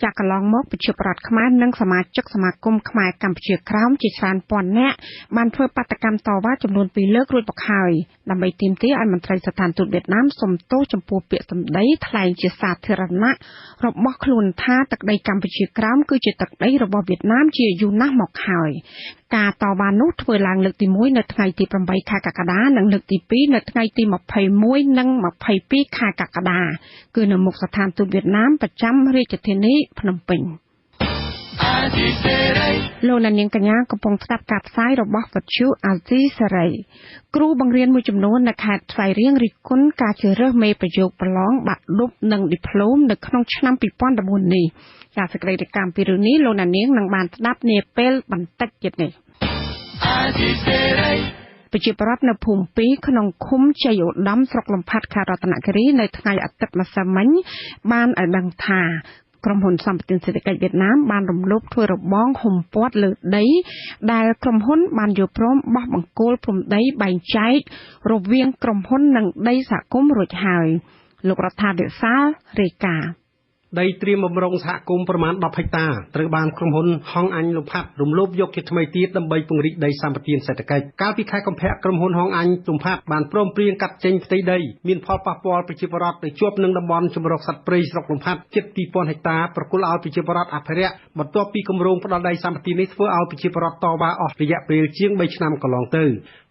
ចាក់កន្លងមកប្រជាប្រដ្ឋខ្មែរនិងសមាជិកសមាគមខ្មែរកម្ពុជាក្រោមជាច្រើនពាន់នាក់បានធ្វើបាតុកម្មតវ៉ាចំនួន2លើករួចមកហើយដើម្បីទាមទារឲ្យមន្ត្រីស្ថានទូតវៀតណាមសុំទោសចំពោះពាក្យសម្ដីថ្លែងជាសាធារណៈរបស់ខ្លួនថាទឹកដីកម្ពុជាក្រោមគឺជាទឹកដីរបស់វៀតណាមជាយូរណាស់មកហើយការតវ៉ានោះធ្វើឡើងលើកទី1នៅថ្ងៃទី8ខែកក្កដានិងលើកទី2នៅថ្ងៃទី21និង22ខែកក្កដាគឺនៅមុខស្ថានទូតវៀតណាមប្រចាំរាជធានីភ្នំពេញលោកអ្នកនាងកញ្ញាកំពុងស្ដាប់ការផ្សាយរបស់វិទ្យុអាស៊ីសេរីគ្រូបង្រៀនមួយចំនួននៅខេត្តស្វាយរៀងរិះគន់ការជ្រើសរើសមេប្រយោគប្រឡងបាក់ឌុបនិងឌីប្លូមនៅក្នុងឆ្នាំ2014នេះចាសេចក្តីរាយការណ៍ពីរឿងនេះលោកអ្នកនាងនឹងបានស្ដាប់នាពេលបន្តិចទៀតនេះប្រជាប្រដ្ឋនៅភូមិ2ក្នុងឃុំជ័យឧត្តមស្រុកលំផាត់ខេត្តរតនគិរីនៅថ្ងៃអាទិត្យម្សិលមិញបានឲ្យដឹងថាក្រុមហ៊ុនសម្បទានសេដ្ឋកិច្ចវៀតណាមបានរំលោភធ្វើរបងហ៊ុមព័ទ្ធលើដីដែលក្រុមហ៊ុនបានយល់ព្រមបោះបង្គោលព្រំដីបែងចែករវាងក្រុមហ៊ុននិងដីសហគមន៍រួចហើយលោករដ្ឋាវិសាលរាយការណ៍ដីត្រៀមបំរុងសហគមន៍ប្រមាណ10ហិកតាត្រូវបានក្រុមហ៊ុនហងអញលំផាត់រំលោភយកជាថ្មីទៀតដើម្បីពង្រីកដីសម្បទានសេដ្ឋកិច្ចកាលពីខែកុម្ភៈក្រុមហ៊ុនហងអញលំផាត់បានព្រមព្រៀងកាត់ចេញផ្ទៃដីមានផលប៉ះពាល់ប្រជាពលរដ្ឋទៅជាប់នឹងតំបន់ជម្រកសត្វព្រៃស្រុកលំផាត់ជិត2000ហិកតាប្រគល់ឲ្យប្រជាពលរដ្ឋអភិរក្សបន្ទាប់ពីគម្រោងផ្ដល់ដីសម្បទាននេះធ្វើឲ្យប្រជាពលរដ្ឋតវ៉ាអស់រយៈពេលជាង3ឆ្នាំកន្លងទៅ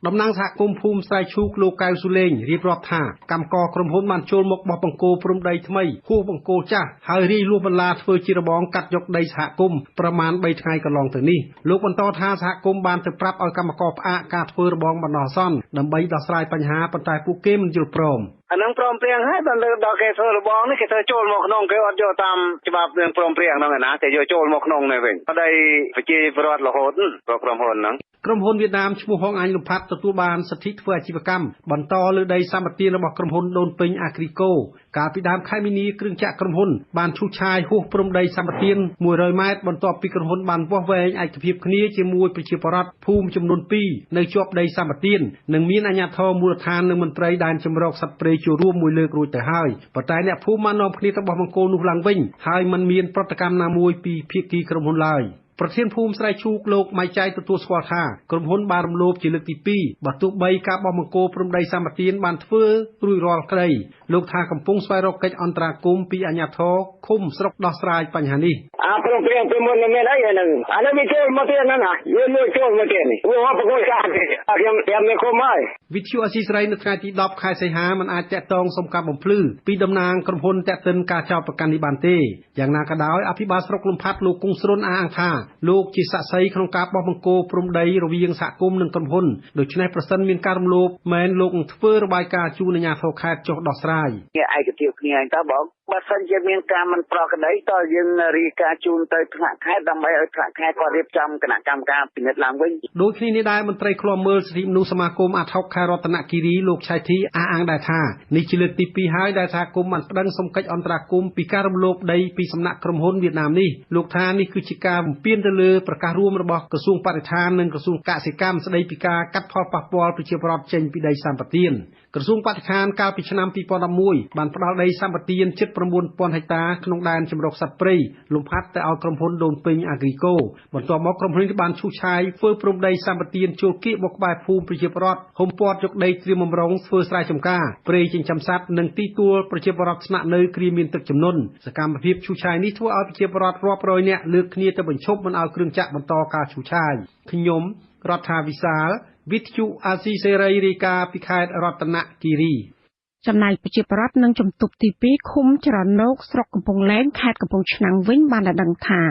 តំណាងសហគមន៍ភូមិស្រែឈូកលោកកែវស៊ូលេងរៀបរាប់ថាកម្មករក្រុមហ៊ុនបានចូលមកបោះបង្គោលព្រំដីថ្មីហួសបង្គោលចាស់ហើយរាយលួសបន្លាធ្វើជារបងកាត់យកដីសហគមន៍ប្រមាណ3ថ្ងៃកន្លងទៅនេះលោកបន្តថាសហគមន៍បានទៅប្រាប់ឲ្យកម្មករផ្អាកការធ្វើរបងបណ្ដោះអាសន្នដើម្បីដោះស្រាយបញ្ហាប៉ុន្តែពួកគេមិនយល់ព្រមអានឹងព្រមព្រៀងហើយដល់លើដល់គេធ្វើរបងនេះគេធ្វើចូលមកក្នុងគេអត់យកតាមច្បាប់រឿងព្រមព្រៀងហ្នឹងឯណាគេយកចូលមកក្នុងនេះវិញដីប្រជាពលរដ្ឋរហូតព្រោះក្រុមហ៊ុនហ្នឹងក្រុមហ៊ុនវៀតណាមឈ្មោះហងអញលំផាត់ទទួលបានសិទ្ធិធ្វើអាជីវកម្មបន្តលើដីសម្បទានរបស់ក្រុមហ៊ុនដូនពេញអាគ្រីកូកាលពីដើមខែមីនាគ្រឿងចក្រក្រុមហ៊ុនបានឈូសឆាយហួសព្រំដីសម្បទាន100ម៉ែត្របន្ទាប់ពីក្រុមហ៊ុនបានវាស់វែងឯកភាពគ្នាជាមួយប្រជាពលរដ្ឋភូមិចំនួន2នៅជាប់ដីសម្បទាននិងមានអាជ្ញាធរមូលដ្ឋាននិងមន្ត្រីដែនជម្រកសត្វព្រៃចូលរួមមួយលើករួចទៅហើយប៉ុន្តែអ្នកភូមិបាននាំគ្នាទៅបោះបង្គោលនោះឡើងវិញហើយមិនមានប្រតិកម្មណាមួយពីភាគីក្រុមហ៊ុនឡើយប្រធានភូមិស្រែឈូកលោកម៉ៃចៃទទួលស្គាល់ថាក្រុមហ៊ុនបានរំលោភជាលើកទី2បើទោះបីការបោះបង្គោលព្រំដីសម្បទានបានធ្វើរួចរាល់ក្តីលោកថាកំពុងស្វែងរកកិច្ចអន្តរាគមន៍ពីអាជ្ញាធរឃុំស្រុកដោះស្រាយបញ្ហានេះអាព្រមព្រៀងពីមុនមានអីហ្នឹងអានេះវាចូលមកទៀតហ្នឹងណាវាលួចចូលមកទៀតនេះវាបង្គោលចាស់ខ្ញុំត្រៀមមានឃុំហើយវិទ្យុអាស៊ីសេរីនៅថ្ងៃទី10ខែសីហាមិនអាចទាក់ទងសុំការបំភ្លឺពីតំណាងក្រុមហ៊ុនទាក់ទិនការចោទប្រកាន់នេះបានទេយ៉ាងណាក៏ដោយអភិបាលស្រុកលំផាត់លោកគង់ស្រុនអះអាងថាលោកជាសាក្សីក្នុងការបោះបង្គោលព្រំដីរវាងសហគមន៍និងក្រុមហ៊ុនដូច្នេះប្រសិនមានការរំលោភមែនលោកនឹងធ្វើរបាយការណ៍ជូនអាជ្ញាធរខេត្តចុះដោះស្រាយឯកភាពគ្នាអញតើបង បើសិនជាមានការមិនប្រក្រតីតើយើងរាយការណ៍ជូនទៅថ្នាក់ខេត្តដើម្បីឲ្យថ្នាក់ខេត្តគាត់រៀបចំគណៈកម្មការពិនិត្យឡើងវិញ។ ដូចគ្នានេះដែរ មន្ត្រីឃ្លាំមើលសិទ្ធិមនុស្សសមាគមអាដហុក ខេត្តរតនគិរី លោក ឆាយ ធី អះអាងដែរថា នេះជាលើកទីពីរហើយដែលសហគមន៍បានប្ដឹងសុំកិច្ចអន្តរាគមន៍ពីការរំលោភដីពីសំណាក់ក្រុមហ៊ុនវៀតណាម នេះ។ លោកថា នេះគឺជាការបំពានទៅលើប្រកាសរួមរបស់ក្រសួងបរិស្ថាន និងក្រសួងកសិកម្ម ស្ដីពីការកាត់ផលប៉ះពាល់ប្រជាពលរដ្ឋចេញពីដីសម្បទាន។ ក្រសួងបរិស្ថាន កាលពីឆ្នាំ២០១១ បានផ្តល់ដីសម្បទានជិត ៩ពាន់ហិកតារក្នុងដែនជម្រកសត្វព្រៃលំផាត់ ទៅឲ្យក្រុមហ៊ុនដូនពេញ អាហ្គ្រីកូ។ បន្ទាប់មកក្រុមហ៊ុននេះបានឈូសឆាយធ្វើព្រំដីសម្បទានចូលកៀកមកក្បែរភូមិប្រជាពលរដ្ឋ ហ៊ុមព័ទ្ធយកដីត្រៀមបម្រុងធ្វើស្រែចម្ការ ព្រៃចិញ្ចឹមសត្វ និងទីទួលប្រជាពលរដ្ឋស្នាក់នៅគ្រាមានទឹកជំនន់។ សកម្មភាពឈូសឆាយនេះ ធ្វើឲ្យប្រជាពលរដ្ឋរាប់រយនាក់លើកគ្នាទៅបញ្ឈប់មិនឲ្យគ្រឿងចក្របន្តការឈូសឆាយ។ ខ្ញុំរដ្ឋាវិសាល វិទ្យុអាស៊ីសេរី រាយការណ៍ពីខេត្តរតនគិរី។ ចំណែកប្រជាពលរដ្ឋនិងជំទប់ទី២ ឃុំច្រណូក ស្រុកកំពង់លែង ខេត្តកំពង់ឆ្នាំងវិញ បានឲ្យដឹងថា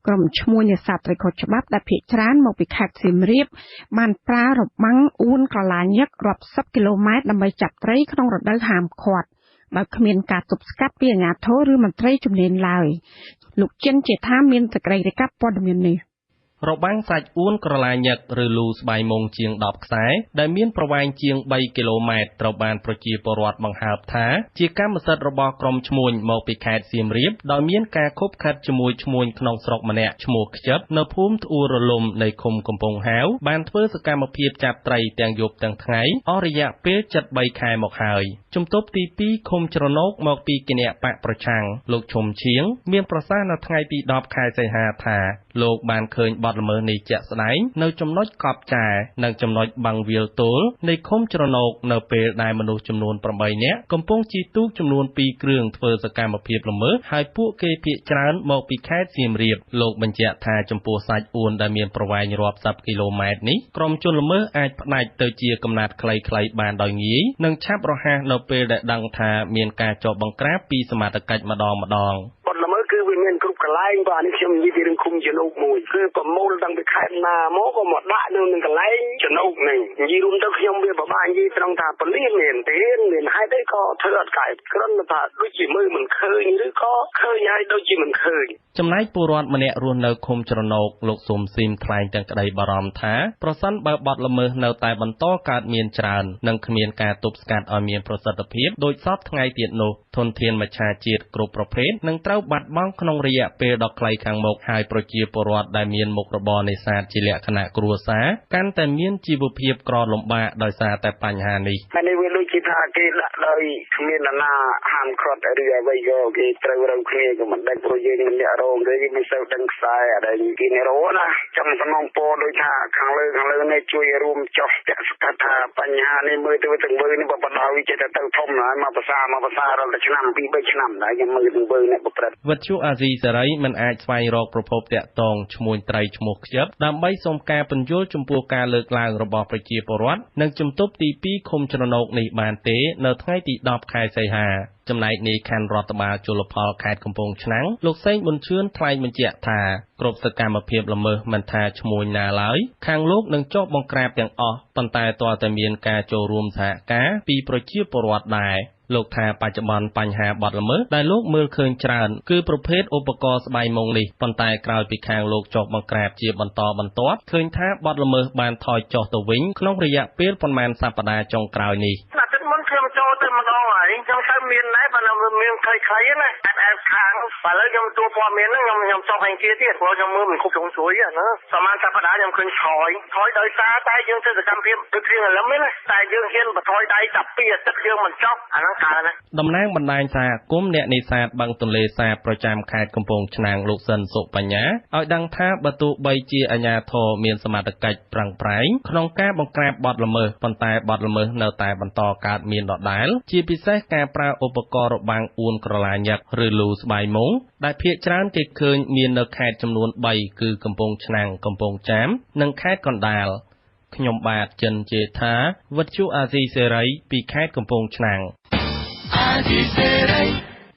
ក្រុមឈ្មួញនេសាទត្រីខុសច្បាប់ដែលភាគច្រើនមកពីខេត្តសៀមរាប បានប្រើរបាំងអួនក្រឡាញឹករាប់សិបគីឡូម៉ែត្រដើម្បីចាប់ត្រីក្នុងរដូវហាមឃាត់ ដោយគ្មានការទប់ស្កាត់ពីអាជ្ញាធរឬមន្ត្រីជំនាញឡើយ។ លោកចិន ជាថាមានសេចក្តីរាយការណ៍ព័ត៌មាននេះ។ របាំងសាច់អួនក្រឡាញឹក ឬលូស្បៃមុងជាង ១០ខ្សែ ដែលមានប្រវែងជាង ៣គីឡូម៉ែត្រ ត្រូវបានប្រជាពលរដ្ឋបង្ហើបថា ជាកម្មសិទ្ធិរបស់ក្រុមឈ្មួញមកពីខេត្តសៀមរាប ដោយមានការឃុបឃិតជាមួយឈ្មួញក្នុងស្រុកម្នាក់ឈ្មោះ ខ្ជិប នៅភូមិត្អួររលំ នៃឃុំកំពង់ហាវ បានធ្វើសកម្មភាពចាប់ត្រីទាំងយប់ទាំងថ្ងៃអស់រយៈពេលជិត ៣ខែមកហើយ។ ជំទប់ទី២ ឃុំច្រណូក មកពីគណបក្សប្រឆាំង លោក ឈុំ ឈៀង មានប្រសាសន៍នៅថ្ងៃទី១០ ខែសីហា ថា លោកបានឃើញបទល្មើសនេះជាក់ស្ដែងនៅចំណុចកប់ចែ និងចំណុចបឹងវាលទោល នៃឃុំច្រណូក នៅពេលដែលមនុស្សចំនួន ៨នាក់ កំពុងជិះទូកចំនួន ២គ្រឿងធ្វើសកម្មភាពល្មើស ហើយពួកគេភាគច្រើនមកពីខេត្តសៀមរាប។ លោកបញ្ជាក់ថា ចំពោះសាច់អួនដែលមានប្រវែងរាប់សិបគីឡូម៉ែត្រនេះ ក្រុមជនល្មើសអាចផ្ដាច់ទៅជាកំណាត់ខ្លីៗបានដោយងាយ និងឆាប់រហ័សនៅពេលដែលដឹងថាមានការចុះបង្ក្រាបពីសមត្ថកិច្ចម្ដងៗ។ បទល្មើសគឺវាមានគ្រប់កន្លែង បាទនេះខ្ញុំនិយាយពីរឿងឃុំច្រណូកមួយ គឺប្រមូលតាំងពីខេត្តណាមកក៏មកដាក់នៅនឹងកន្លែងច្រណូកហ្នឹង។ និយាយរួមទៅខ្ញុំវាពិបាកនិយាយត្រង់ថាពលានមានទេ មានហេតុអីក៏ធ្វើអត់កើត គ្រាន់តែថាដូចជាមើលមិនឃើញ ឬក៏ឃើញហើយដូចជាមិនឃើញ។ ចំណែកពលរដ្ឋម្នាក់រស់នៅឃុំច្រណូក លោក ស៊ុំ ស៊ីម ថ្លែងទាំងក្តីបារម្ភថា ប្រសិនបើបទល្មើសនៅតែបន្តកើតមានច្រើន និងគ្មានការទប់ស្កាត់ឲ្យមានប្រសិទ្ធភាពដូចសព្វថ្ងៃទៀតនោះ ធនធានមច្ឆជាតិគ្រប់ប្រភេទនឹងត្រូវបាត់បង់ក្នុងរយៈពេលដ៏ខ្លីខាងមុខ ហើយប្រជាពលរដ្ឋដែលមានមុខរបរនេសាទជាលក្ខណៈគ្រួសារកាន់តែមានជីវភាពក្រលំបាកដោយសារតែបញ្ហានេះ។ នេះវាដូចជាថាគេដាក់ដោយគ្មាននរណាហាមឃាត់ឬអ្វីក៏គេត្រូវរកគ្នាក៏មិនដឹង ព្រោះយើងមិនអ្នករងទេ មិនសូវដឹងខ្សែអីគេអ្នករកណា។ ចង់សំណងពរដូចថាខាងលើនេះជួយរួមចុះតាក់ស្កាត់ថាបញ្ហានេះមើលទៅទាំងវើនេះបើបដ ாய் ចេះតែទៅធំហើយមកភាសារាល់តែឆ្នាំ 2 3ឆ្នាំដែរខ្ញុំមើលទាំងវើនេះប្រព្រឹត្ត។ វិទ្យុអាស៊ីសេរីមិនអាចស្វែងរកប្រភពទាក់ទងឈ្មួញត្រីឈ្មោះខ្ជិប ដើម្បីសុំការពន្យល់ចំពោះការលើកឡើងរបស់ប្រជាពលរដ្ឋ និងជំទប់ទី២ ឃុំច្រណូកនេះបានទេ នៅថ្ងៃទី១០ ខែសីហា។ ចំណែកនាយខណ្ឌរដ្ឋបាលជលផលខេត្តកំពង់ឆ្នាំង លោក សេង ប៊ុនឈឿន ថ្លែងបញ្ជាក់ថា គ្រប់សកម្មភាពល្មើសមិនថាឈ្មួញណាឡើយ ខាងលោកនឹងចុះបង្ក្រាបទាំងអស់ ប៉ុន្តែទាល់តែមានការចូលរួមសហការពីប្រជាពលរដ្ឋដែរ។ លោកថា បច្ចុប្បន្នបញ្ហាបទល្មើសដែលលោកមើលឃើញច្រើន គឺប្រភេទឧបករណ៍ស្បៃមុងនេះ ប៉ុន្តែក្រោយពីខាងលោកចុះបង្ក្រាបជាបន្តបន្ទាប់ ឃើញថាបទល្មើសបានថយចុះទៅវិញក្នុងរយៈពេលប៉ុន្មានសប្ដាហ៍ចុងក្រោយនេះ។ អាទិត្យមុនខ្ញុំចូលទៅម្ដងហើយ ខ្ញុំទៅមានដែរ ប៉ុន្តែវាមានខ្លីៗណា អែបខាង ឥឡូវខ្ញុំទទួលព័ត៌មានហ្នឹង ខ្ញុំចុះឯងទៀត ព្រោះខ្ញុំមើលមិនគ្រប់ជ្រុងជ្រោយណា។ ប្រហែលសប្ដាហ៍ខ្ញុំឃើញថយដោយសារតែយើងធ្វើសកម្មភាពដូចព្រៀងអាលឹមណា តែយើងហ៊ានបន្ថយដៃតែ 2 អាទិត្យយើងមិនចុះអាហ្នឹងកើតណា។ តំណាងបណ្ដាញសហគមន៍អ្នកនេសាទបឹងទន្លេសាបប្រចាំខេត្តកំពង់ឆ្នាំង លោក សិន សុបញ្ញា ឲ្យដឹងថា បើទោះបីជាអាជ្ញាធរមានសមត្ថកិច្ចប្រឹងប្រែងក្នុងការបង្ក្រាបបទល្មើស ប៉ុន្តែបទល្មើសនៅតែបន្តកើតមានដដែល ជាពិសេសការប្រើឧបករណ៍របាំងអួនក្រឡាញឹក ឬលូស្បៃមុង ដែលភាគច្រើនគេឃើញមាននៅខេត្តចំនួន ៣ គឺកំពង់ឆ្នាំង កំពង់ចាម និងខេត្តកណ្ដាល។ ខ្ញុំបាទ ចិន ជេដ្ឋា វិទ្យុអាស៊ីសេរី ពីខេត្តកំពង់ឆ្នាំង។ អាស៊ីសេរី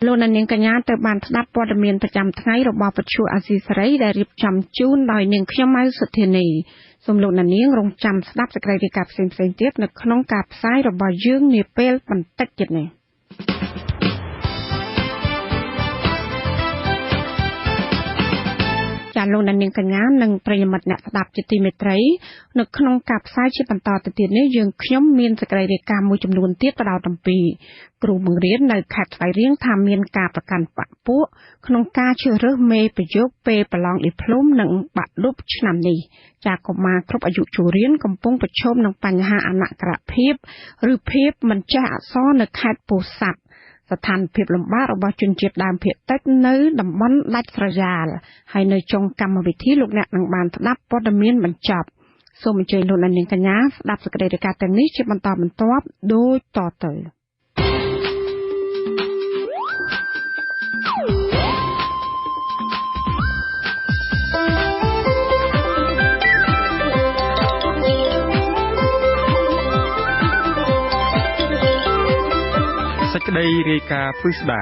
លោកអ្នកនាងកញ្ញាទៅបានស្ដាប់ព័ត៌មានប្រចាំថ្ងៃរបស់វិទ្យុអាស៊ីសេរី ដែលរៀបចំជូនដោយនាងខ្ញុំម៉ៅសុធានី។ សូមលោកអ្នកនាងរងចាំស្ដាប់សេចក្តីរាយការណ៍ផ្សេងៗទៀតនៅក្នុងការផ្សាយរបស់យើងនាពេលបន្តិចទៀតនេះ។ ចាលោកអ្នកនាងកញ្ញានិងប្រិយមិត្តអ្នកស្ដាប់ជាទីមេត្រីនៅក្នុងការផ្សាយជាបន្តទៅទៀតនេះយើងខ្ញុំមានសេចក្តីរាយការណ៍មួយចំនួនទៀតផ្ដោតអំពីគ្រូបង្រៀននៅខេត្តស្វាយរៀងថាមានការប្រកាន់បក្សពួកក្នុងការជ្រើសរើសមេប្រយោគពេលប្រឡងឌីប្លូមនិងបាក់ឌុបឆ្នាំនេះចាកុមារគ្រប់អាយុចូលរៀនកំពុងប្រឈមនឹងបញ្ហាអនក្ខរភាពឬភាពមិនចេះអក្សរនៅខេត្តពោធិ៍សាត់ស្ថានភាពលំបាករបស់ជនជាតិដើមភាគតិចនៅតំបន់ដាច់ស្រយាលហើយនៅចុងកម្មវិធីលោកអ្នកនឹងបានស្ដាប់ព័ត៌មានបញ្ចប់សូមអញ្ជើញលោកអ្នកនាងកញ្ញាស្ដាប់សេចក្តីរាយការណ៍ទាំងនេះជាបន្តបន្ទាប់ដូចតទៅសេចក្តីរាយការណ៍ពិស្ដា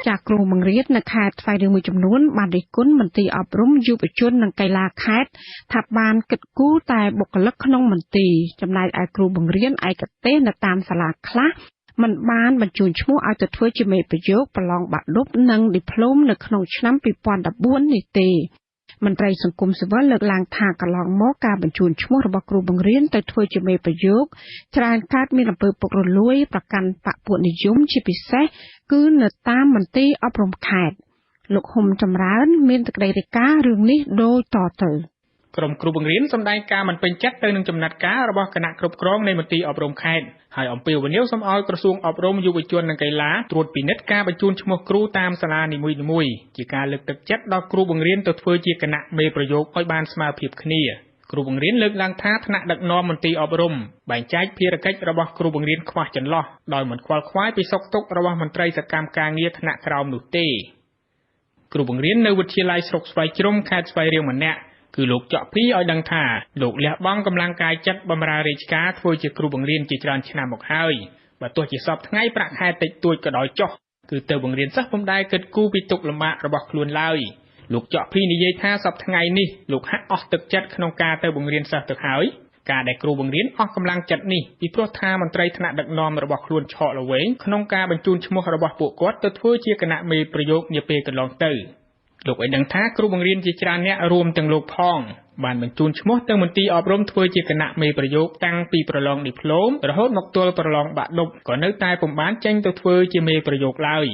ចាគ្រូបង្រៀននៅខេត្តស្វាយរៀងមួយចំនួនបានរិះគន់មន្ទីរអប់រំយុវជននិងកីឡាខេត្តថាបានគិតគូរតែបុគ្គលិកក្នុងមន្ទីរចំណែកឯគ្រូបង្រៀនឯកទេសនៅតាមសាលាខ្លះមិនបានបញ្ជូនឈ្មោះឲ្យទៅធ្វើជាមេប្រយោគប្រឡងបាក់ឌុបនិងឌីប្លូមនៅក្នុងឆ្នាំ2014នេះទេមន្ត្រីសង្គមស៊ីវិលលើកឡើងថាកន្លងមកការបញ្ជូនឈ្មោះរបស់គ្រូបង្រៀនទៅធ្វើជាមេប្រយោគច្រើនកើតមានអំពើពុករលួយប្រកាន់បក្សពួកនិយមជាពិសេសគឺនៅតាមមន្ទីរអប់រំខេត្តលោកហ៊ុំចម្រើនមានសេចក្តីរាយការណ៍រឿងនេះដូចតទៅក្រុមគ្រូបង្រៀនសម្ដែងការមិនពេញចិត្តទៅនឹងចំណាត់ការរបស់គណៈគ្រប់គ្រងនៃមន្ទីរអប់រំខេត្តហើយអំពាវនាវសូមឲ្យក្រសួងអប់រំយុវជននិងកីឡាត្រួតពិនិត្យការបញ្ជូនឈ្មោះគ្រូតាមសាលានីមួយៗជាការលើកទឹកចិត្តដល់គ្រូបង្រៀនទៅធ្វើជាគណៈមេប្រយោគឲ្យបានស្មើភាពគ្នាគ្រូបង្រៀនលើកឡើងថាថ្នាក់ដឹកនាំមន្ទីរអប់រំបែងចែកភារកិច្ចរបស់គ្រូបង្រៀនខ្វះចន្លោះដោយមិនខ្វល់ខ្វាយពីសុខទុក្ខរបស់មន្ត្រីសកម្មការងារថ្នាក់ក្រោមនោះទេគ្រូបង្រៀននៅវិទ្យាល័យស្រុកស្វាយជ្រុំខេត្តស្វាយរៀងម្នាក់គឺលោកចောက်ភីឲ្យដឹងថាលោកលះបង់កម្លាំងកាយចិត្តបម្រើរាជការធ្វើជាគ្រូបង្រៀនជាច្រើនឆ្នាំមកហើយបើទោះជាសពថ្ងៃប្រាក់ខែតិចតួចក៏ដោយចុះគឺទៅបង្រៀនសិស្សពុំដែលគិតគូរពីទុក្ខលំបាករបស់ខ្លួនឡើយលោកចောက်ភីនិយាយថាសពថ្ងៃនេះលោកហាក់អស់ទឹកចិត្តក្នុងការទៅបង្រៀនសិស្សទៅហើយការដែលគ្រូបង្រៀនអស់កម្លាំងចិត្តនេះពីព្រោះថាមន្ត្រីថ្នាក់ដឹកនាំរបស់ខ្លួនឆក់ល្វែងក្នុងការបញ្ជូនឈ្មោះរបស់ពួកគាត់ទៅធ្វើជាគណៈមេប្រយោគនាពេលកន្លងទៅលោកឲ្យដឹងថាគ្រូបង្រៀនជាច្រើនអ្នករួមទាំងលោកផងបានបញ្ជូនឈ្មោះទៅមន្ទីរអប់រំធ្វើជាគណៈមេប្រយោគតាំងពីប្រឡងឌីប្លូមរហូតមកទល់ប្រឡងបាក់ឌុបក៏នៅតែពុំបានចេញទៅធ្វើជាមេប្រយោគឡើយ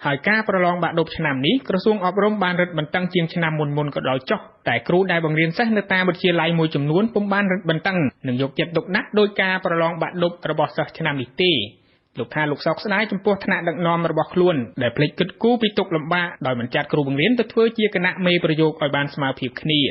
ហើយការប្រឡងបាក់ឌុបឆ្នាំនេះក្រសួងអប់រំបានរឹតបន្តឹងជាងឆ្នាំមុនៗក៏ដោយចុះតែគ្រូដែលបង្រៀនសិស្សនៅតាមវិទ្យាល័យមួយចំនួនពុំបានរឹតបន្តឹងនិងយកចិត្តទុកដាក់ដោយការប្រឡងបាក់ឌុបរបស់សិស្សឆ្នាំនេះទេលោកថាលោកសោកស្ដាយចំពោះថ្នាក់ដឹកនាំរបស់ខ្លួនដែលភ្លេចគិតគូរពីទុក្ខលំបាកដោយមិនចាត់គ្រូបង្រៀនទៅធ្វើជាគណៈមេប្រយោគឲ្យបានស្មើភាពគ្នា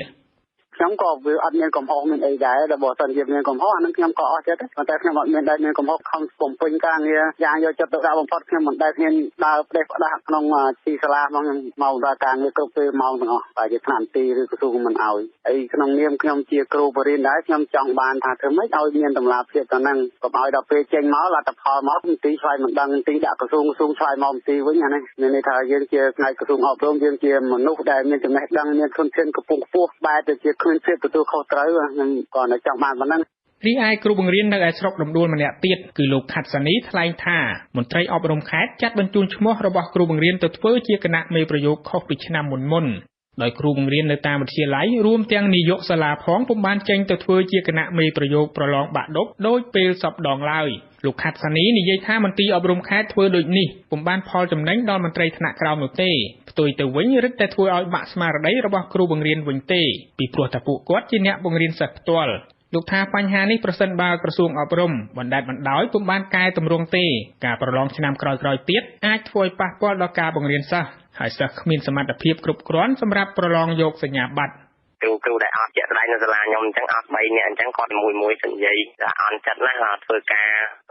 ខ្ញុំក៏វាអត់មានកំហុសមានអីដែរដល់បើសិនជាមានកំហុសអានឹងខ្ញុំក៏អស់ចិត្តប៉ុន្តែខ្ញុំអត់មានដែរមានកំហុសខំបំពេញការងារយ៉ាងយកចិត្តទុកដាក់បំផុតខ្ញុំមិនដែលហ៊ានដើរផ្ដេសផ្ដាស់ក្នុងទីសាលាមកខ្ញុំមកដល់ការងារគ្រប់ពេលម៉ោងទាំងអស់តែជាថ្នាក់ទីឬក្រសួងមិនអោយអីក្នុងនាមខ្ញុំជាគ្រូបរិញ្ញាដែរខ្ញុំចង់បានថាធ្វើម៉េចឲ្យមានតម្លាភាពទៅនឹងកុំឲ្យដល់ពេលចេញមកលទ្ធផលមកមន្ទីរឆ្លើយមិនដឹងមន្ទីរដាក់ក្រសួងក្រសួងឆ្លើយមកមន្ទីរវិញអានេះមានន័យថាយើងជាផ្នែកក្រសួងអប់រំយើងជាមនុស្សដែលមានចំណេះដឹងមានធនធានខ្ពង់ខ្ពស់បែរទៅជាគ្មានភាពទទួលខុសត្រូវខ្ញុំក៏នៅចង់បានប៉ុណ្ណឹងរីឯគ្រូបង្រៀននៅឯស្រុករំដួលម្នាក់ទៀតគឺលោកខាត់សានីថ្លែងថាមន្ត្រីអប់រំខេត្តចាត់បញ្ជូនឈ្មោះរបស់គ្រូបង្រៀនទៅធ្វើជាគណៈមេប្រយោគខុសពីឆ្នាំមុនៗដោយគ្រូបង្រៀននៅតាមវិទ្យាល័យរួមទាំងនាយកសាលាផងពុំបានចេញទៅធ្វើជាគណៈមេប្រយោគប្រឡងបាក់ឌុបដោយពេលសពដងឡើយលោកខាត់សានីនិយាយថាមន្ទីរអប់រំខេត្តធ្វើដូចនេះពុំបានផលចំណេញដល់មន្ត្រីថ្នាក់ក្រោមនោះទេផ្ទុយទៅវិញរឹតតែធ្វើឲ្យបាក់ស្មារតីរបស់គ្រូបង្រៀនវិញទេពីព្រោះតែពួកគាត់ជាអ្នកបង្រៀនសិស្សផ្ទាល់លោកថាបញ្ហានេះប្រសិនបើក្រសួងអប់រំបណ្ដែតបណ្ដោយពុំបានកែតម្រង់ទេការប្រឡងឆ្នាំក្រោយៗទៀតអាចធ្វើឲ្យប៉ះពាល់ដល់ការបង្រៀនសិស្សហើយសិស្សគ្មានសមត្ថភាពគ្រប់គ្រាន់សម្រាប់ប្រឡងយកសញ្ញាបត្រគ្រូដែលអត់ជាក់ស្ដែងនៅសាលាខ្ញុំអញ្ចឹងអត់3នាក់អញ្ចឹងគាត់មួយនិយាយថាអន់ចិត្តណាស់ធ្វើការ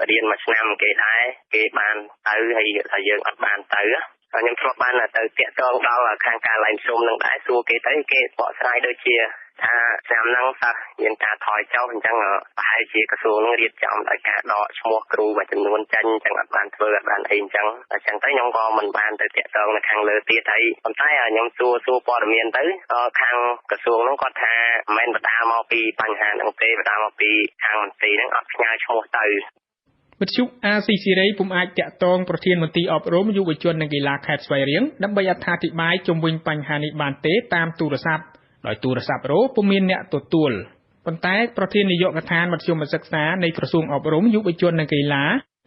រៀនមួយឆ្នាំគេដែរគេបានទៅហើយថាយើងអត់បានទៅខ្ញុំធ្លាប់បានទៅតាក់ទងដល់ខាងការឡែងសុំនឹងដែរសួរគេទៅគេបកស្រាយដូចជាថាឆ្នាំហ្នឹងសិស្សមានការថយចុះអញ្ចឹងប្រហែលជាក្រសួងនឹងរៀបចំដោយការដកឈ្មោះគ្រូមួយចំនួនចេញអញ្ចឹងអត់បានធ្វើអត់បានអីអញ្ចឹងទៅខ្ញុំក៏មិនបានទៅតាក់ទងនៅខាងលើទៀតហើយប៉ុន្តែខ្ញុំសួរព័ត៌មានទៅខាងក្រសួងហ្នឹងគាត់ថាមិនមែនបណ្ដាលមកពីបញ្ហាហ្នឹងទេបណ្ដាលមកពីខាងមន្ទីរហ្នឹងអត់ផ្ញើឈ្មោះទៅ វិទ្យុអាស៊ីសេរីពុំអាចទាក់ទងប្រធានមន្ទីរអប់រំយុវជននិងកីឡាខេត្តស្វាយរៀងដើម្បីអត្ថាធិប្បាយជុំវិញបញ្ហានេះបានទេតាមទូរស័ព្ទដោយទូរស័ព្ទរោពុំមានអ្នកទទួលប៉ុន្តែប្រធាននាយកដ្ឋានមធ្យមសិក្សានៃក្រសួងអប់រំយុវជននិងកីឡា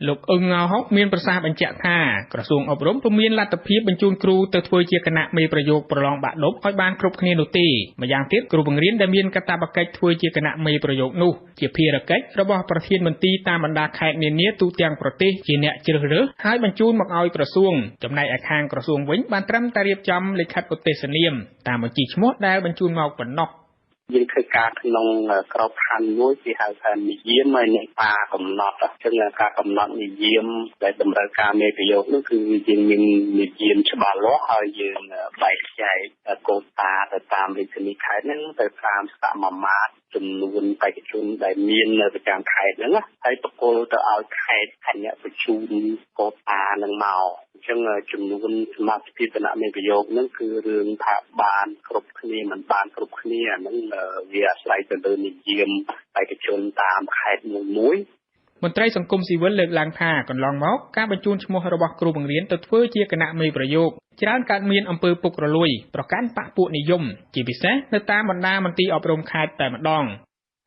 លោកអ៊ឹងង៉ោហុកមានប្រសាសន៍បញ្ជាក់ថាក្រសួងអប់រំពុំមានលទ្ធភាពបញ្ជូនគ្រូទៅធ្វើជាគណៈមេប្រយោគប្រឡងបាក់ឌុបឲ្យបានគ្រប់គ្នានោះទេម្យ៉ាងទៀតគ្រូបង្រៀនដែលមានកាតព្វកិច្ចធ្វើជាគណៈមេប្រយោគនោះជាភារកិច្ចរបស់ប្រធានមន្ទីរតាមបណ្ដាខេត្តនានាទូទាំងប្រទេសជាអ្នកជ្រើសរើសហើយបញ្ជូនមកឲ្យក្រសួងចំណែកឯខាងក្រសួងវិញបានត្រឹមតែរៀបចំលិខិតឧទ្ទេសនាមតាមបញ្ជីឈ្មោះដែលបញ្ជូនមកប៉ុណ្ណោះ យើងធ្វើការក្នុងក្របខ័ណ្ឌមួយគេហៅថានិយាមហើយនឹងការកំណត់អញ្ចឹងការកំណត់និយាមដែលតម្រូវការមេប្រយោគនោះគឺយើងមាននិយាមច្បាស់លាស់ហើយយើងបែងចែកកូតាទៅតាមរាជធានីខេត្តហ្នឹងទៅតាមសមាមាត្រចំនួនបេក្ខជនដែលមាននៅប្រចាំខេត្តហ្នឹងហើយប្រគល់ទៅឲ្យខេត្តអ្នកបញ្ជូនកូតានឹងមកអញ្ចឹងចំនួនសមាជិកគណៈមេប្រយោគហ្នឹងគឺរឿងថាបានគ្រប់គ្នាមិនបានគ្រប់គ្នាអាហ្នឹងវាអាស្រ័យទៅលើនិយាមបេក្ខជនតាមខេត្តមួយមួយ មន្ត្រីសង្គមស៊ីវិលលើកឡើងថាកន្លងមកការបញ្ជូនឈ្មោះរបស់គ្រូបង្រៀនទៅធ្វើជាគណៈមេប្រយោគច្រើនកើតមានអំពើពុករលួយប្រកាន់បក្សពួកនិយមជាពិសេសនៅតាមបណ្ដាមន្ទីរអប់រំខេត្តតែម្ដង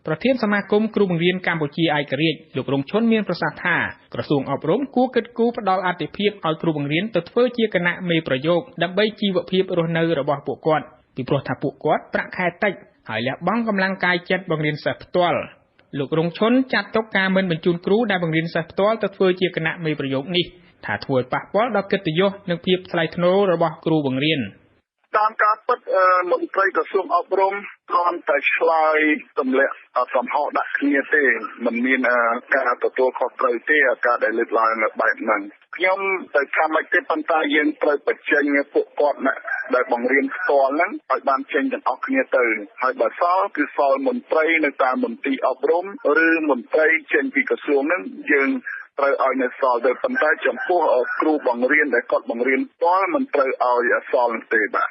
ប្រធានសមាគមគ្រូបង្រៀនកម្ពុជាឯករាជ្យលោករងឈុនមានប្រសាសន៍ថាក្រសួងអប់រំគួរគិតគូរផ្ដល់អាទិភាពឲ្យគ្រូបង្រៀនទៅធ្វើជាគណៈមេប្រយោគដើម្បីជីវភាពរស់នៅរបស់ពួកគាត់ពីព្រោះថាពួកគាត់ប្រាក់ខែតិចហើយលះបង់កម្លាំងកាយចិត្តបង្រៀនសិស្សផ្ទាល់លោករងឈុនចាត់ទុកការមិនបញ្ជូនគ្រូដែលបង្រៀនសិស្សផ្ទាល់ទៅធ្វើជាគណៈមេប្រយោគនេះថាធ្វើឲ្យប៉ះពាល់ដល់កិត្តិយសនិងភាពថ្លៃថ្នូររបស់គ្រូបង្រៀន តាមការពិតមន្ត្រីក្រសួងអប់រំគ្រាន់តែឆ្លើយទម្លាក់កំហុសដាក់គ្នាទេមិនមានការទទួលខុសត្រូវទេការដែលលើកឡើងបែបហ្នឹងខ្ញុំទៅថាម៉េចទេប៉ុន្តែយើងត្រូវបញ្ចេញពួកគាត់ដែលបង្រៀនផ្ទាល់ហ្នឹងឲ្យបានចេញទាំងអស់គ្នាទៅហើយបើសល់គឺសល់មន្ត្រីនៅតាមមន្ទីរអប់រំឬមន្ត្រីចេញពីក្រសួងហ្នឹងយើងត្រូវឲ្យនៅសល់ទៅប៉ុន្តែចំពោះគ្រូបង្រៀនដែលគាត់បង្រៀនផ្ទាល់មិនត្រូវឲ្យសល់នោះទេបាទ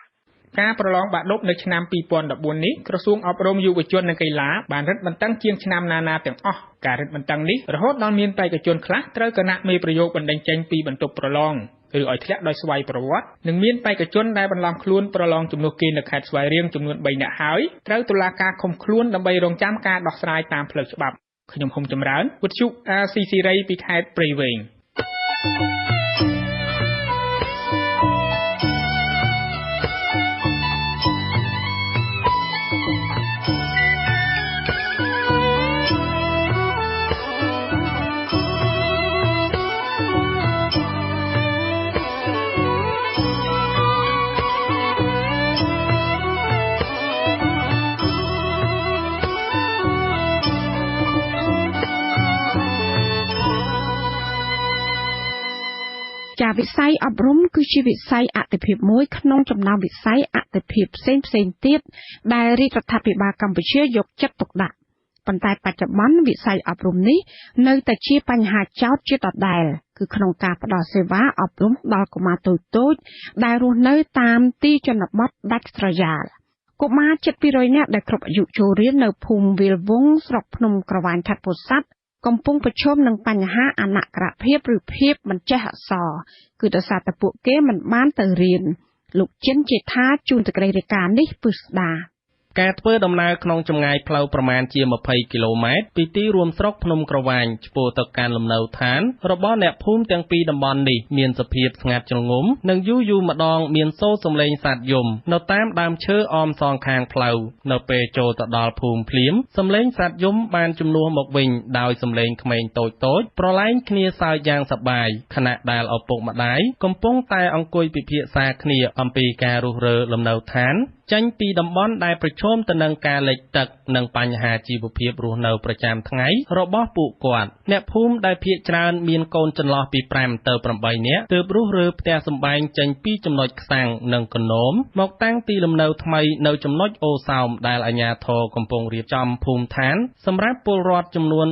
ការប្រឡងបាក់ឌុបនៅឆ្នាំ2014នេះក្រសួងអប់រំយុវជននិងកីឡាបានរឹតបន្តឹងជាងឆ្នាំណានាទាំងអស់ការរឹតបន្តឹងនេះរហូតដល់មានបេក្ខជនខ្លះត្រូវគណៈមេប្រយោគបណ្តេញចេញពីបន្ទប់ប្រឡងឬឲ្យធ្លាក់ដោយស្វ័យប្រវត្តិនិងមានបេក្ខជនដែលបន្លំខ្លួនប្រឡងជំនួសគេនៅខេត្តស្វាយរៀងចំនួន3នាក់ហើយត្រូវតុលាការឃុំខ្លួនដើម្បីរងចាំការដោះស្រាយតាមផ្លូវច្បាប់ខ្ញុំហុំចម្រើនវិទ្យុអាស៊ីសេរីពីខេត្តព្រៃវែង ចាវិស័យអប់រំគឺជាវិស័យអាទិភាពមួយក្នុងចំណោមវិស័យអាទិភាពផ្សេងៗទៀតដែលរាជរដ្ឋាភិបាលកម្ពុជាយកចិត្តទុកដាក់ប៉ុន្តែបច្ចុប្បន្នវិស័យអប់រំនេះនៅតែជាបញ្ហាចោទជាដដែលគឺក្នុងការផ្ដល់សេវាអប់រំដល់កុមារតូចៗដែលរស់នៅតាមទីជនបទដាច់ស្រយាលកុមារជិត200នាក់ដែលគ្រប់អាយុចូលរៀននៅភូមិវាលវង់ស្រុកភ្នំក្រវ៉ាញខេត្តពោធិ៍សាត់កំពុងប្រឈមនឹងបញ្ហាអនក្ខរភាពឬភាពមិនចេះអក្សរគឺដោយសារតែពួកគេមិនបានទៅរៀនលោកចិនជេដ្ឋាជូនសេចក្តីរាយការណ៍នេះពិស្ដា ការធ្វើដំណើរក្នុងចម្ងាយផ្លូវប្រមាណជា20គីឡូម៉ែត្រពីទីរួមស្រុកភ្នំក្រវ៉ាញឆ្ពោះទៅកាន់លំនៅឋានរបស់អ្នកភូមិទាំងពីរតំបន់នេះមានសភាពស្ងាត់ជ្រងំនិងយូរៗម្ដងមានសូរសំឡេងសត្វយំនៅតាមដើមឈើអមសងខាងផ្លូវនៅពេលចូលទៅដល់ភូមិភ្លាមសំឡេងសត្វយំបានជំនួសមកវិញដោយសំឡេងក្មេងតូចៗប្រឡែងគ្នាសើចយ៉ាងសប្បាយខណៈដែលឪពុកម្ដាយកំពុងតែអង្គុយពិភាក្សាគ្នាអំពីការរុះរើលំនៅឋានចេញពីតំបន់ដែលប្រឈមទៅនឹងការលិចទឹកនិងបញ្ហាជីវភាពរស់នៅប្រចាំថ្ងៃរបស់ពួកគាត់អ្នកភូមិដែលភាគច្រើនមានកូនចន្លោះពី5ទៅ8នាក់ទើបរុះរើផ្ទះសម្បែងចេញពីចំណុចខ្សាំងនិងកណោមមកតាំងទីលំនៅថ្មីនៅចំណុចអូសោមដែលអាជ្ញាធរកំពុងរៀបចំភូមិឋានសម្រាប់ពលរដ្ឋចំនួន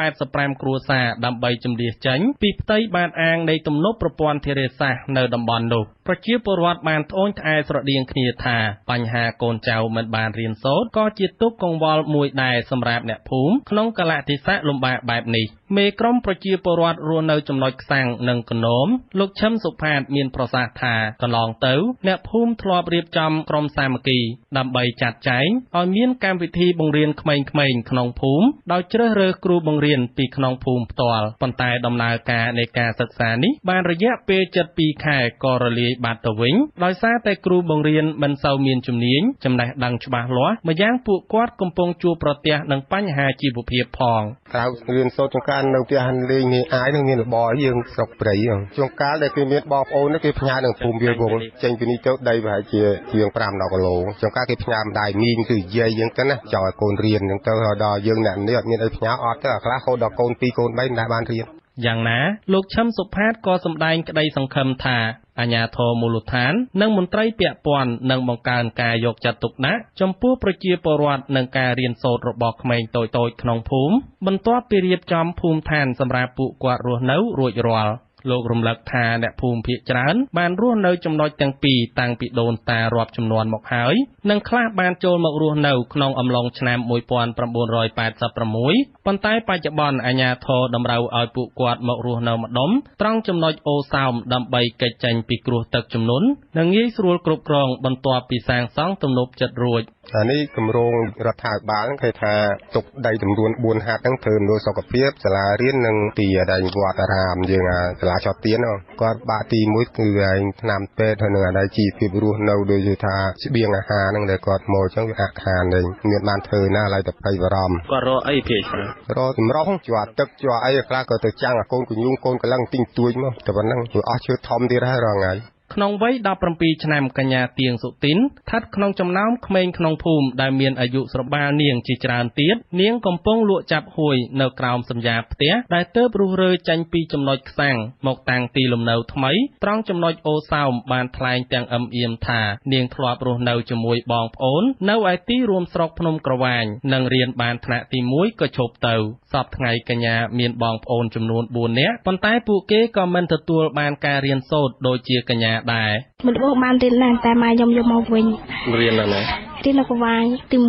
185គ្រួសារដើម្បីជម្លៀសចេញពីផ្ទៃបាតអាងនៃទំនប់ប្រព័ន្ធធារាសាស្ត្រនៅតំបន់នោះប្រជាពលរដ្ឋបានត្អូញត្អែស្រដៀងគ្នាថាបញ្ហាកូនចៅមិនបានរៀនសូត្រក៏ជាទុក្ខកង្វល់មួយដែរសម្រាប់អ្នកភូមិក្នុងកាលៈទេសៈលំបាកបែបនេះ មេក្រុមប្រជាពលរដ្ឋរស់នៅចំណុចខ្សាំងនិងគណម លោកឈឹមសុផាតមានប្រសាសន៍ថា កន្លងទៅអ្នកភូមិធ្លាប់រៀបចំក្រុមសាមគ្គីដើម្បីចាត់ចែងឲ្យមានកម្មវិធីបង្រៀនក្មេងៗក្នុងភូមិ ដោយជ្រើសរើសគ្រូបង្រៀនពីក្នុងភូមិផ្ទាល់ ប៉ុន្តែដំណើរការនៃការសិក្សានេះបានរយៈពេលជិត 2 ខែក៏រលាយបាត់ទៅវិញ ដោយសារតែគ្រូបង្រៀនមិនសូវមានជំនាញចំណេះដឹងច្បាស់លាស់ ម្យ៉ាងពួកគាត់កំពុងជួបប្រទះនឹងបញ្ហាជីវភាពផង។ ក្រៅរៀនសូត្រជួនកាលនៅផ្ទះលេងនេះអាយនឹងមានរបរយើងស្រុកព្រៃ ជួនកាលដែលគេមានបងប្អូននោះគេផ្ញើនឹងភូមិវាលវងចេញពីនេះទៅដីប្រហែលជាជាង 5 10 គីឡូ ជួនកាលគេផ្ញើម្ដាយមីងគឺយាយយើងទៅណា ចង់ឲ្យកូនរៀនអញ្ចឹងទៅ ហើយដល់យើងអ្នកនេះអត់មានអីផ្ញើអត់ទៅ អាខ្លះហូតដល់កូន 2 កូន 3 មិនដែលបានរៀន។ យ៉ាងណា លោកឈឹមសុផាតក៏សម្ដែងក្តីសង្ឃឹមថា អាជ្ញាធរមូលដ្ឋាន និងមន្ត្រីពាក់ព័ន្ធនឹងបង្កើនការយកចិត្តទុកដាក់ចំពោះប្រជាពលរដ្ឋ និងការរៀនសូត្ររបស់ក្មេងតូចៗក្នុងភូមិ បន្ទាប់ពីរៀបចំភូមិឋានសម្រាប់ពួកគាត់រស់នៅរួចរាល់។ លោករំលឹកថា អ្នកភូមិភាគច្រើនបានរស់នៅចំណុចទាំងពីរតាំងពីដូនតារាប់ជំនាន់មកហើយ និងខ្លះបានចូលមករស់នៅក្នុងអំឡុងឆ្នាំ 1986 ប៉ុន្តែបច្ចុប្បន្នអាជ្ញាធរតម្រូវឲ្យពួកគាត់មករស់នៅម្ដុំត្រង់ចំណុចអូរសោម ដើម្បីគេចចេញពីគ្រោះទឹកជំនន់ និងងាយស្រួលគ្រប់គ្រងបន្ទាប់ពីសាងសង់ទំនប់ជិតរួច។ អានេះគម្រោងរដ្ឋាភិបាលគេថាទុកដីចំនួន 4 ហាត់ហ្នឹងធ្វើមណ្ឌលសុខភាព សាលារៀន និងទីដែងវត្តអារាមយើងអាសាលាចតទៀនគាត់បាក់ទី 1 គឺឯងថ្នាំពេទ្យហើយនឹងអាដីជីវភាពរស់នៅដូចជាថាស្បៀងអាហារហ្នឹងដែលគាត់មកអញ្ចឹងវាអាក់ខានវិញមានបានធ្វើណាឡើយតែភ័យបារម្ភ។ គាត់រកអីភាគច្រើន រកចម្រុះជាប់ទឹកជាប់អីខ្លះក៏ទៅចាំងអាកូនកញូងកូនកលឹងទិញទួចមកតែប៉ុណ្ណឹងវាអស់ឈើធំទៀតហើយរាល់ថ្ងៃ។ ក្នុងវ័យ 17 ឆ្នាំ កញ្ញាទៀងសុទីនស្ថិតក្នុងចំណោមក្មេងក្នុងភូមិដែលមានអាយុស្របាលនាងជាច្រើនទៀត នាងកំពុងលក់ចាប់ហួយនៅក្រោមសំយាបផ្ទះដែលទើបរុះរើចេញពីចំណុចខ្សាំងមកតាំងទីលំនៅថ្មីត្រង់ចំណុចអូរសោម បានថ្លែងទាំងអឹមអៀមថា នាងធ្លាប់រស់នៅជាមួយបងប្អូននៅឯទីរួមស្រុកភ្នំក្រវាញ និងរៀនបានថ្នាក់ទី 1 ក៏ឈប់ទៅ។ សព្វថ្ងៃកញ្ញាមានបងប្អូនចំនួន 4 នាក់ ប៉ុន្តែពួកគេក៏មិនទទួលបានការរៀនសូត្រដូចជាកញ្ញាដែរ។ មិនបងបានរៀនដែរ តែម៉ែខ្ញុំយកមកវិញ។ រៀននៅណា? រៀននៅក្រវាញទី 1។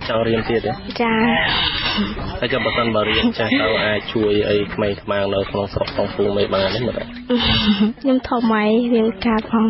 ចង់រៀនទៀតទេ? ចា។ ហើយក៏បើសិនបើរៀនចេះទៅអាចជួយអីក្មេងខ្មាំងនៅក្នុងស្រុកក្នុងភូមិអីបានទេមើល? ខ្ញុំធំហើយរៀនការផង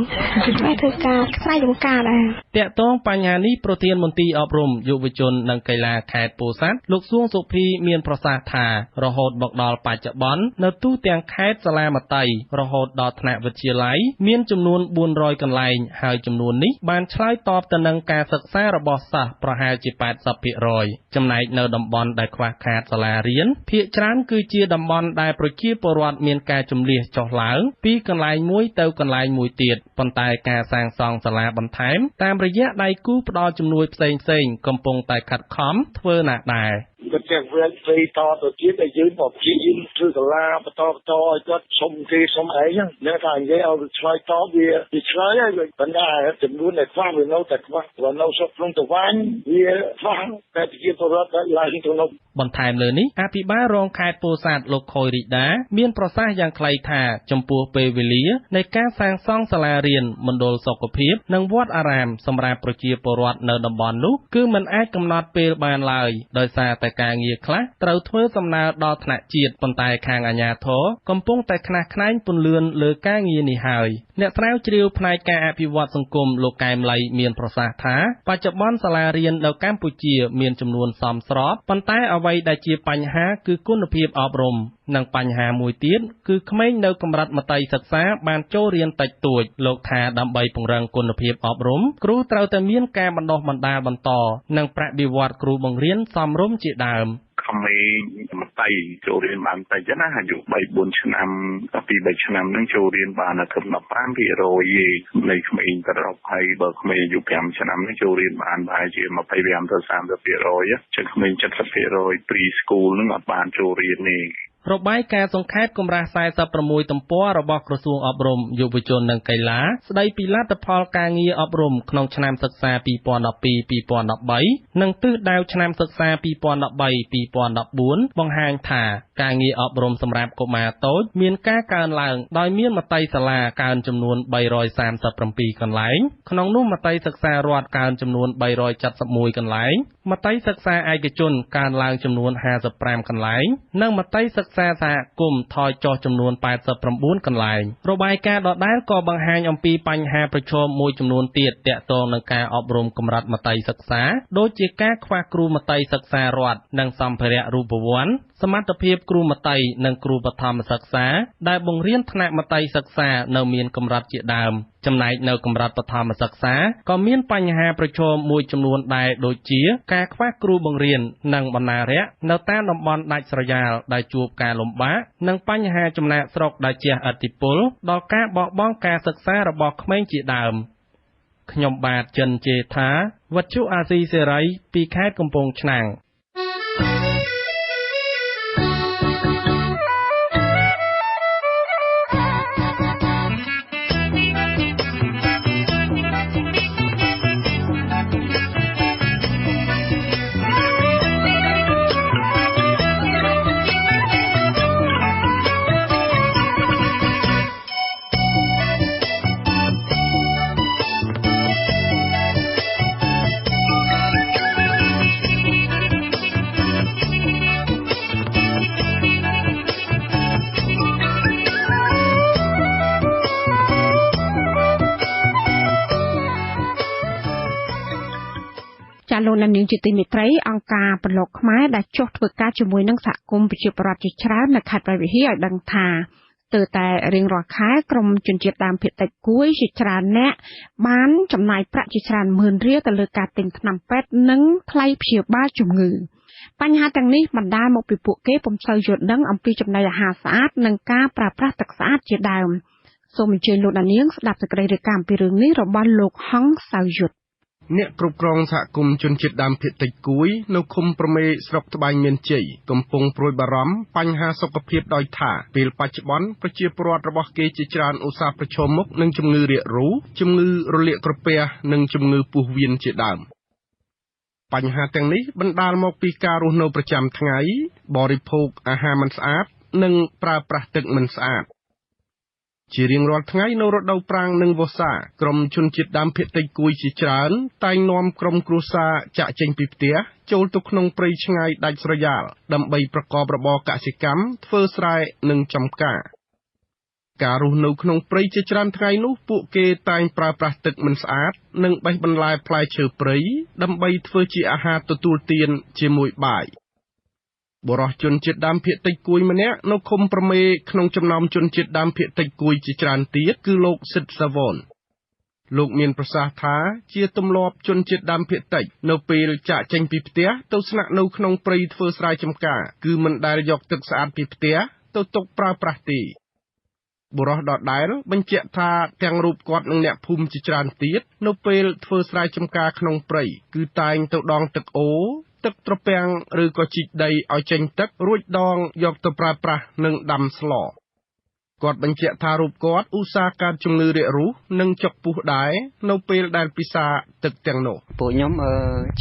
ហើយធ្វើការខ្សែចំការដែរ។ តាក់ទងបញ្ហានេះ ប្រធានមន្ទីរអប់រំយុវជននិងកីឡាខេត្តពោធិ៍សាត់ លោកសួងសុភី មានប្រសាសន៍ថា រហូតមកដល់បច្ចុប្បន្ននៅទូទាំងខេត្តសាលាមត្តេយ្យរហូតដល់ថ្នាក់វិទ្យាល័យមានចំនួន 400 កន្លែង ហើយចំនួននេះបានឆ្លើយតបទៅនឹងការសិក្សារបស់សិស្សប្រហែលជា 80%។ ចំណែកនៅតំបន់ដែលខ្វះខាតសាលារៀនភាគច្រើនគឺជាតំបន់ដែលប្រជាពលរដ្ឋមានការជម្លៀសចុះឡើងពីកន្លែងមួយទៅកន្លែងមួយទៀត ប៉ុន្តែការសាងសង់សាលាបន្ថែមតាមរយៈដៃគូផ្ដល់ជំនួយផ្សេងៗកំពុងតែខិតខំធ្វើណាស់ដែរ។ គាត់ចេះវែកព្រៃតទៅទៀត ដែលយើងក៏ព្យាយាមធ្វើសាលាបន្តបន្តឲ្យគាត់សុំគេសុំឯងហ្នឹងថានិយាយឲ្យឆ្លើយតបវាវាឆ្លើយហើយ ប៉ុន្តែចំនួនដែលខ្វះវានៅតែខ្វះ បើនៅស្រុកភ្នំតវ៉ាញវាខ្វះតែប្រជាពលរដ្ឋដែលឡើងទៅនោះ។ បន្ថែមលើនេះ អភិបាលរងខេត្តពោធិ៍សាត់ លោកខូយរីដា មានប្រសាសន៍យ៉ាងខ្លីថា ចំពោះពេលវេលានៃការសាងសង់សាលារៀន មណ្ឌលសុខភាព និងវត្តអារាមសម្រាប់ប្រជាពលរដ្ឋនៅតំបន់នោះ គឺមិនអាចកំណត់ពេលបានឡើយ ដោយសារតែការងារខ្លះត្រូវធ្វើសំណើដល់ថ្នាក់ជាតិ ប៉ុន្តែខាងអាជ្ញាធរកំពុងតែខ្នះខ្នែងពន្លឿនលើការងារនេះហើយ។ អ្នកស្រាវជ្រាវផ្នែកការអភិវឌ្ឍសង្គម លោកកែមឡី មានប្រសាសន៍ថា បច្ចុប្បន្នសាលារៀននៅកម្ពុជាមានចំនួនសមស្រប ប៉ុន្តែអ្វីដែលជាបញ្ហាគឺគុណភាពអប់រំ និងបញ្ហាមួយទៀតគឺក្មេងនៅកម្រិតមត្តេយ្យសិក្សាបានចូលរៀនតិចតួច។ លោកថា ដើម្បីពង្រឹងគុណភាពអប់រំ គ្រូត្រូវតែមានការបណ្ដុះបណ្ដាលបន្ត និងប្រាក់បៀវត្សគ្រូបង្រៀនសមរម្យជាដើម។ ក្មេងមត្តេយ្យចូលរៀនបានតិចណា អាយុ 3 4 ឆ្នាំ 2 3 ឆ្នាំហ្នឹងចូលរៀនបានត្រឹម 15% ទេនៃក្មេងសរុប ហើយបើក្មេងអាយុ 5 ឆ្នាំហ្នឹងចូលរៀនបានប្រហែលជា 25 ទៅ 30% ចឹងក្មេង 70% pre school ហ្នឹងអត់បានចូលរៀនទេ។ របាយការណ៍សង្ខេបកម្រាស់ 46 ទំព័ររបស់ក្រសួងអប់រំ យុវជន និងកីឡា ស្ដីពីលទ្ធផលការងារអប់រំក្នុងឆ្នាំសិក្សា 2012-2013 និងទិសដៅឆ្នាំសិក្សា 2013-2014 បង្ហាញថា ការងារអប់រំសម្រាប់កុមារតូចមានការកើនឡើង ដោយមានមត្តេយ្យសាលាកើនចំនួន 337 កន្លែង ក្នុងនោះមត្តេយ្យសិក្សារដ្ឋកើនចំនួន 371 កន្លែង មត្តេយ្យសិក្សាឯកជនកើនឡើងចំនួន 55 កន្លែង និងមត្តេយ្យសិក្សាសហគមន៍ថយចុះចំនួន 89 កន្លែង។ របាយការណ៍ដដែលក៏បង្ហាញអំពីបញ្ហាប្រឈមមួយចំនួនទៀតទាក់ទងនឹងការអប់រំកម្រិតមត្តេយ្យសិក្សា ដូចជាការខ្វះគ្រូមត្តេយ្យសិក្សារដ្ឋ និងសម្ភារៈរូបវន្ត សមត្ថភាពគ្រូមត្តេយ្យ និងគ្រូបឋមសិក្សាដែលបង្រៀនថ្នាក់មត្តេយ្យសិក្សានៅមានកម្រិតជាដើម។ ចំណែកនៅកម្រិតបឋមសិក្សាក៏មានបញ្ហាប្រឈមមួយចំនួនដែរ ដូចជាការខ្វះគ្រូបង្រៀន និងបណ្ណារក្សនៅតាមតំបន់ដាច់ស្រយាលដែលជួបការលំបាក និងបញ្ហាចំណាកស្រុកដែលជះឥទ្ធិពលដល់ការបោះបង់ការសិក្សារបស់ក្មេងជាដើម។ ខ្ញុំបាទ ចិន ជេថា វិទ្យុអាស៊ីសេរី ពីខេត្តកំពង់ឆ្នាំង។ លោកអ្នកនាងជាទីមេត្រី អង្គការពន្លកខ្មែរដែលចុះធ្វើការជាមួយនឹងសហគមន៍ប្រជាពលរដ្ឋជាច្រើននៅខេត្តព្រះវិហារឲ្យដឹងថា ស្ទើរតែរៀងរាល់ខែក្រុមជនជាតិដើមភាគតិចកួយជាច្រើនអ្នកបានចំណាយប្រាក់ជាច្រើនម៉ឺនរៀលទៅលើការទិញថ្នាំពេទ្យនិងថ្លៃព្យាបាលជំងឺ។ បញ្ហាទាំងនេះបណ្ដាលមកពីពួកគេពុំសូវយល់ដឹងអំពីចំណីអាហារស្អាតនិងការប្រើប្រាស់ទឹកស្អាតជាដើម។ សូមអញ្ជើញលោកអ្នកនាងស្ដាប់សេចក្តីរាយការណ៍អំពីរឿងនេះរបស់លោកហង្សសៅយុទ្ធ។ អ្នកគ្រប់គ្រងសហគមន៍ជនជាតិដើមភាគតិចកួយនៅឃុំប្រមេ ស្រុកត្បែងមានជ័យ កំពុងព្រួយបារម្ភបញ្ហាសុខភាព ដោយថាពេលបច្ចុប្បន្នប្រជាពលរដ្ឋរបស់គេជាច្រើនឧស្សាហ៍ប្រឈមមុខនឹងជំងឺរាករូស ជំងឺរលាកក្រពះ និងជំងឺពោះវៀនជាដើម។ បញ្ហាទាំងនេះបណ្ដាលមកពីការរស់នៅប្រចាំថ្ងៃ បរិភោគអាហារមិនស្អាត និងប្រើប្រាស់ទឹកមិនស្អាត។ ជារៀងរាល់ថ្ងៃនៅរដូវប្រាំងនិងវស្សា ក្រុមជនជាតិដើមភាគតិចកួយជាច្រើនតែងនាំក្រុមគ្រួសារចាកចេញពីផ្ទះចូលទៅក្នុងព្រៃឆ្ងាយដាច់ស្រយាល ដើម្បីប្រកបរបរកសិកម្ម ធ្វើស្រែ និងចម្ការ។ ការរស់នៅក្នុងព្រៃជាច្រើនថ្ងៃនោះ ពួកគេតែងប្រើប្រាស់ទឹកមិនស្អាត និងបេះបន្លែផ្លែឈើព្រៃ ដើម្បីធ្វើជាអាហារទទួលទានជាមួយបាយ។ បុរសជនជាតិដើមភាគតិចកួយម្នាក់នៅឃុំប្រមេ ក្នុងចំណោមជនជាតិដើមភាគតិចកួយជាច្រើនទៀត គឺលោកសិទ្ធសាវន។ លោកមានប្រសាសន៍ថា ជាទម្លាប់ជនជាតិដើមភាគតិចនៅពេលចាកចេញពីផ្ទះទៅស្នាក់នៅក្នុងព្រៃធ្វើស្រែចម្ការ គឺមិនដែលយកទឹកស្អាតពីផ្ទះទៅទុកប្រើប្រាស់ទេ។ បុរសដដែលបញ្ជាក់ថា ទាំងរូបគាត់និងអ្នកភូមិជាច្រើនទៀត នៅពេលធ្វើស្រែចម្ការក្នុងព្រៃ គឺតែងទៅដងទឹកអូរ ទឹកត្រពាំង ឬក៏ជីកដីឲ្យចេញទឹក រួចដងយកទៅប្រើប្រាស់និងដាំស្ល។ គាត់បញ្ជាក់ថា រូបគាត់ឧស្សាហ៍កើតជំងឺរាករូសនិងចុកពោះដែរ នៅពេលដែលពិសាទឹកទាំងនោះ។ ពួកខ្ញុំ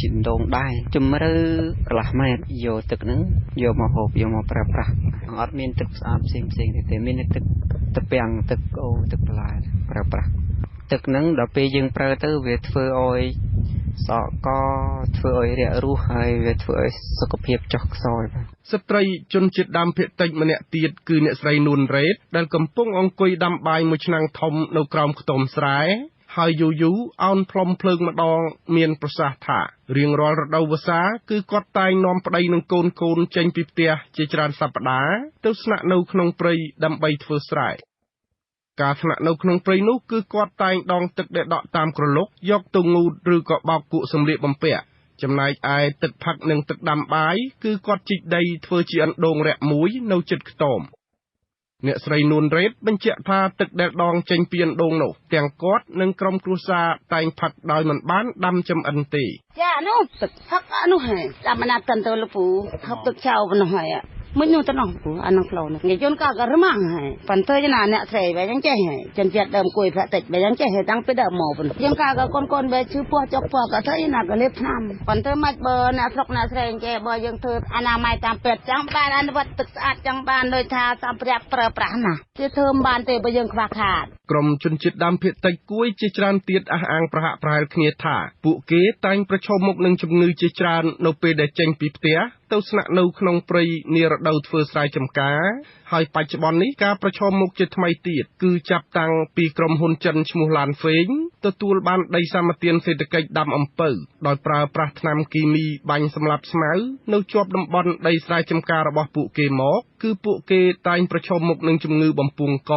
ជីដងដែរជម្រៅកន្លះម៉ែត្រ យកទឹកហ្នឹងយកមកហូប យកមកប្រើប្រាស់ អត់មានទឹកស្អាតផ្សេងផ្សេងទេ មានតែទឹកត្រពាំង ទឹកអូរ ទឹកបន្លែប្រើប្រាស់ទឹកហ្នឹង ដល់ពេលយើងប្រើទៅវាធ្វើឲ្យសក់ក ធ្វើឲ្យរាករូស ហើយវាធ្វើឲ្យសុខភាពចុះខ្សោយ។ បាទ ស្ត្រីជនជាតិដើមភាគតិចម្នាក់ទៀត គឺអ្នកស្រីនួនរ៉េត ដែលកំពុងអង្គុយដាំបាយមួយឆ្នាំងធំនៅក្រោមខ្ទមស្រែ ហើយយូរយូរអោនផ្លុំភ្លើងម្ដង មានប្រសាសន៍ថា រៀងរាល់រដូវវស្សា គឺគាត់តែងនាំប្តីនិងកូនៗចេញពីផ្ទះជាច្រើនសប្តាហ៍ ទៅស្នាក់នៅក្នុងព្រៃដើម្បីធ្វើស្រែ។ ការស្នាក់នៅក្នុងព្រៃនោះ គឺគាត់តែងដងទឹកដែលដក់តាមក្រឡុកយកទៅងូត ឬក៏បោកគក់សម្លៀកបំពាក់ ចំណែកឯទឹកផឹកនិងទឹកដាំបាយ គឺគាត់ជីកដីធ្វើជាអណ្ដូងរាក់មួយនៅជិតខ្ទម។ អ្នកស្រីនួនរ៉េតបញ្ជាក់ថា ទឹកដែលដងចេញពីអណ្ដូងនោះ ទាំងគាត់និងក្រុមគ្រួសារតែងផឹកដោយមិនបានដាំចម្អិនទេ។ ចា នោះទឹកផឹកនោះហើយ ដាំណាតិនទៅលោកពូ ហូបទឹកចោលនោះហើយ មួយនោះទៅនោះអានឹងផ្លូវនោះគេជនក៏រម៉ាំងហើយប៉ុន្តែណាអ្នកស្រីបែយ៉ាងចេះហើយជនជាតិដើមគួយភាគតិចបែយ៉ាងចេះហើយតាំងពីដើមមកប៉ុន្តែយើងក៏កូនបែឈឺពោះចុកពោះក៏ធ្វើណាក៏លេបថ្នាំប៉ុន្តែមិនបើអ្នកស្រុកអ្នកស្រីចេះបើយើងធ្វើអនាម័យតាមពេទ្យចង់បានអនុវត្តទឹកស្អាតចង់បានដូចថាសម្ភារៈប្រើប្រាស់ណាគេធ្វើមិនបានទេបើយើងខ្វះខាតក្រុមជនជាតិដើមភាគតិចគួយជាច្រើនទៀតអះអាងប្រហាក់ប្រហែលគ្នាថាពួកគេតែងប្រឈមមុខនឹងជំងឺជាច្រើននៅពេលដែលចេញពីផ្ទះទៅស្នាក់នៅក្នុងព្រៃនារដូវធ្វើស្រែចម្ការហើយបច្ចុប្បន្ននេះការប្រឈមមុខជាថ្មីទៀតគឺចាប់តាំងពីក្រុមហ៊ុនចិនឈ្មោះឡានហ្វេងទទួលបានដីសម្បទានសេដ្ឋកិច្ចដាំអំពៅដោយប្រើប្រាស់ថ្នាំគីមីបាញ់សម្លាប់ស្មៅនៅជាប់តំបន់ដីស្រែចម្ការរបស់ពួកគេមកគឺពួកគេតែងប្រឈមមុខនឹងជំងឺបំពង់ក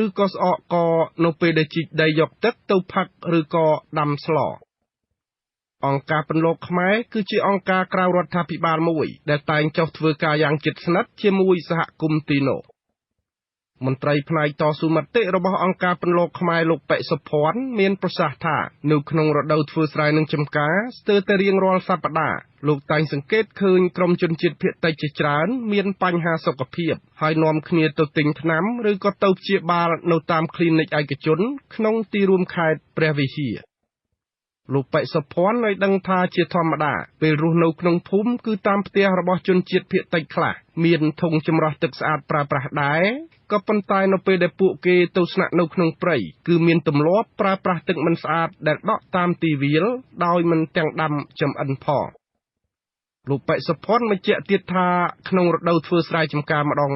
ឬក៏ស្អកកនៅពេលដែលជីកដីយកទឹកទៅផឹកឬក៏ដាំស្លអង្គការពន្លកខ្មែរគឺជាអង្គការក្រៅរដ្ឋាភិបាលមួយដែលតែងចុះធ្វើការយ៉ាងជិតស្និទ្ធជាមួយសហគមន៍ទីនោះមន្ត្រីផ្នែកតស៊ូមតិរបស់អង្គការពន្លកខ្មែរលោកប៉ិសុភ័ណ្ឌមានប្រសាសន៍ថានៅក្នុងរដូវធ្វើស្រែនិងចម្ការស្ទើរតែរៀងរាល់សប្តាហ៍លោកតែងសង្កេតឃើញក្រុមជនជាតិភាគតិចជាច្រើនមានបញ្ហាសុខភាពហើយនាំគ្នាទៅទិញថ្នាំឬក៏ទៅព្យាបាលនៅតាមគ្លីនិកឯកជនក្នុងទីរួមខេត្តព្រះវិហារលោកប៉ិសុភ័ណ្ឌឲ្យដឹងថាជាធម្មតាពេលរស់នៅក្នុងភូមិគឺតាមផ្ទះរបស់ជនជាតិភាគតិចខ្លះមានធុងចម្រោះទឹកស្អាតប្រើប្រាស់ដែរក៏ប៉ុន្តែនៅពេលដែលពួកគេទៅស្នាក់នៅក្នុងព្រៃគឺមានទម្លាប់ប្រើប្រាស់ទឹកមិនស្អាតដែលដក់តាមទីវាលដោយមិនទាំងដាំចម្អិនផងលោកប៉ិសុភ័ណ្ឌបញ្ជាក់ទៀតថាក្នុងរដូវធ្វើស្រែចម្ការម្ដង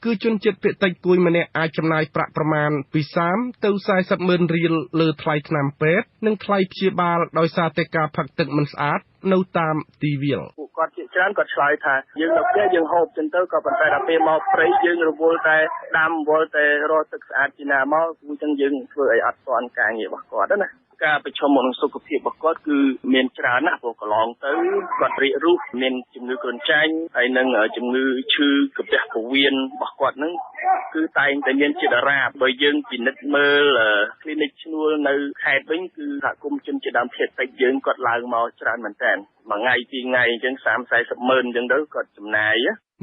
គឺជនជាតិភាគតិចគួយម្នាក់អាចចំណាយប្រាក់ប្រមាណពី30ទៅ40ម៉ឺនរៀលលើថ្លៃថ្នាំពេទ្យនិងថ្លៃព្យាបាលដោយសារតែការផឹកទឹកមិនស្អាតនៅតាមទីវាលពួកគាត់ជាច្រើនគាត់ឆ្លើយថាយើងនៅផ្ទះយើងហូបចឹងទៅក៏ប៉ុន្តែដល់ពេលមកព្រៃយើងរវល់តែដាំរវល់តែរកទឹកស្អាតពីណាមកអញ្ចឹងយើងធ្វើឲ្យអត់ទាន់ការងាររបស់គាត់ណាការប្រឈមមុខនឹងសុខភាពរបស់គាត់គឺមានច្រើនណាស់ព្រោះកន្លងទៅគាត់រាករូសមានជំងឺគ្រុនចាញ់ហើយនិងជំងឺឈឺកាពះពោះវៀនរបស់គាត់ហ្នឹងគឺតែងតែមានជាដរាបបើយើងពិនិត្យមើលគ្លីនិកឈ្នួលនៅខេត្តវិញគឺសហគមន៍ជនជាតិដើមភាគតិចយើងគាត់ឡើងមកច្រើនមែនតើមួយថ្ងៃពីរថ្ងៃអញ្ចឹង30 40ម៉ឺនអញ្ចឹងទៅគាត់ចំណាយ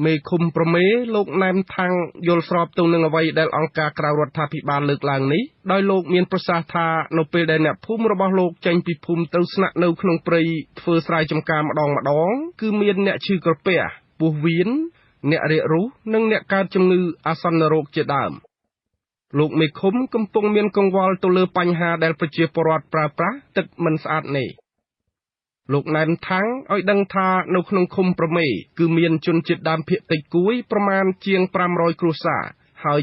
មេឃុំប្រមេលោកណែមថាំងយល់ស្របទៅនឹងអ្វីដែលអង្គការក្រៅរដ្ឋាភិបាលលើកឡើងនេះដោយលោកមានប្រសាសន៍ថានៅពេលដែលអ្នកភូមិរបស់លោកចេញពីភូមិទៅស្នាក់នៅក្នុងព្រៃធ្វើស្រែចម្ការម្ដងគឺមានអ្នកឈឺក្រពះពោះវៀនអ្នករាករូសនិងអ្នកកើតជំងឺអាសន្នរោគជាដើមលោកមេឃុំកំពុងមានកង្វល់ទៅលើបញ្ហាដែលប្រជាពលរដ្ឋប្រើប្រាស់ទឹកមិនស្អាតនេះលោកណែមថាំងឲ្យដឹងថានៅក្នុងឃុំប្រមេគឺមានជនជាតិដើមភាគតិចគួយប្រមាណជាង500គ្រួសារហើយ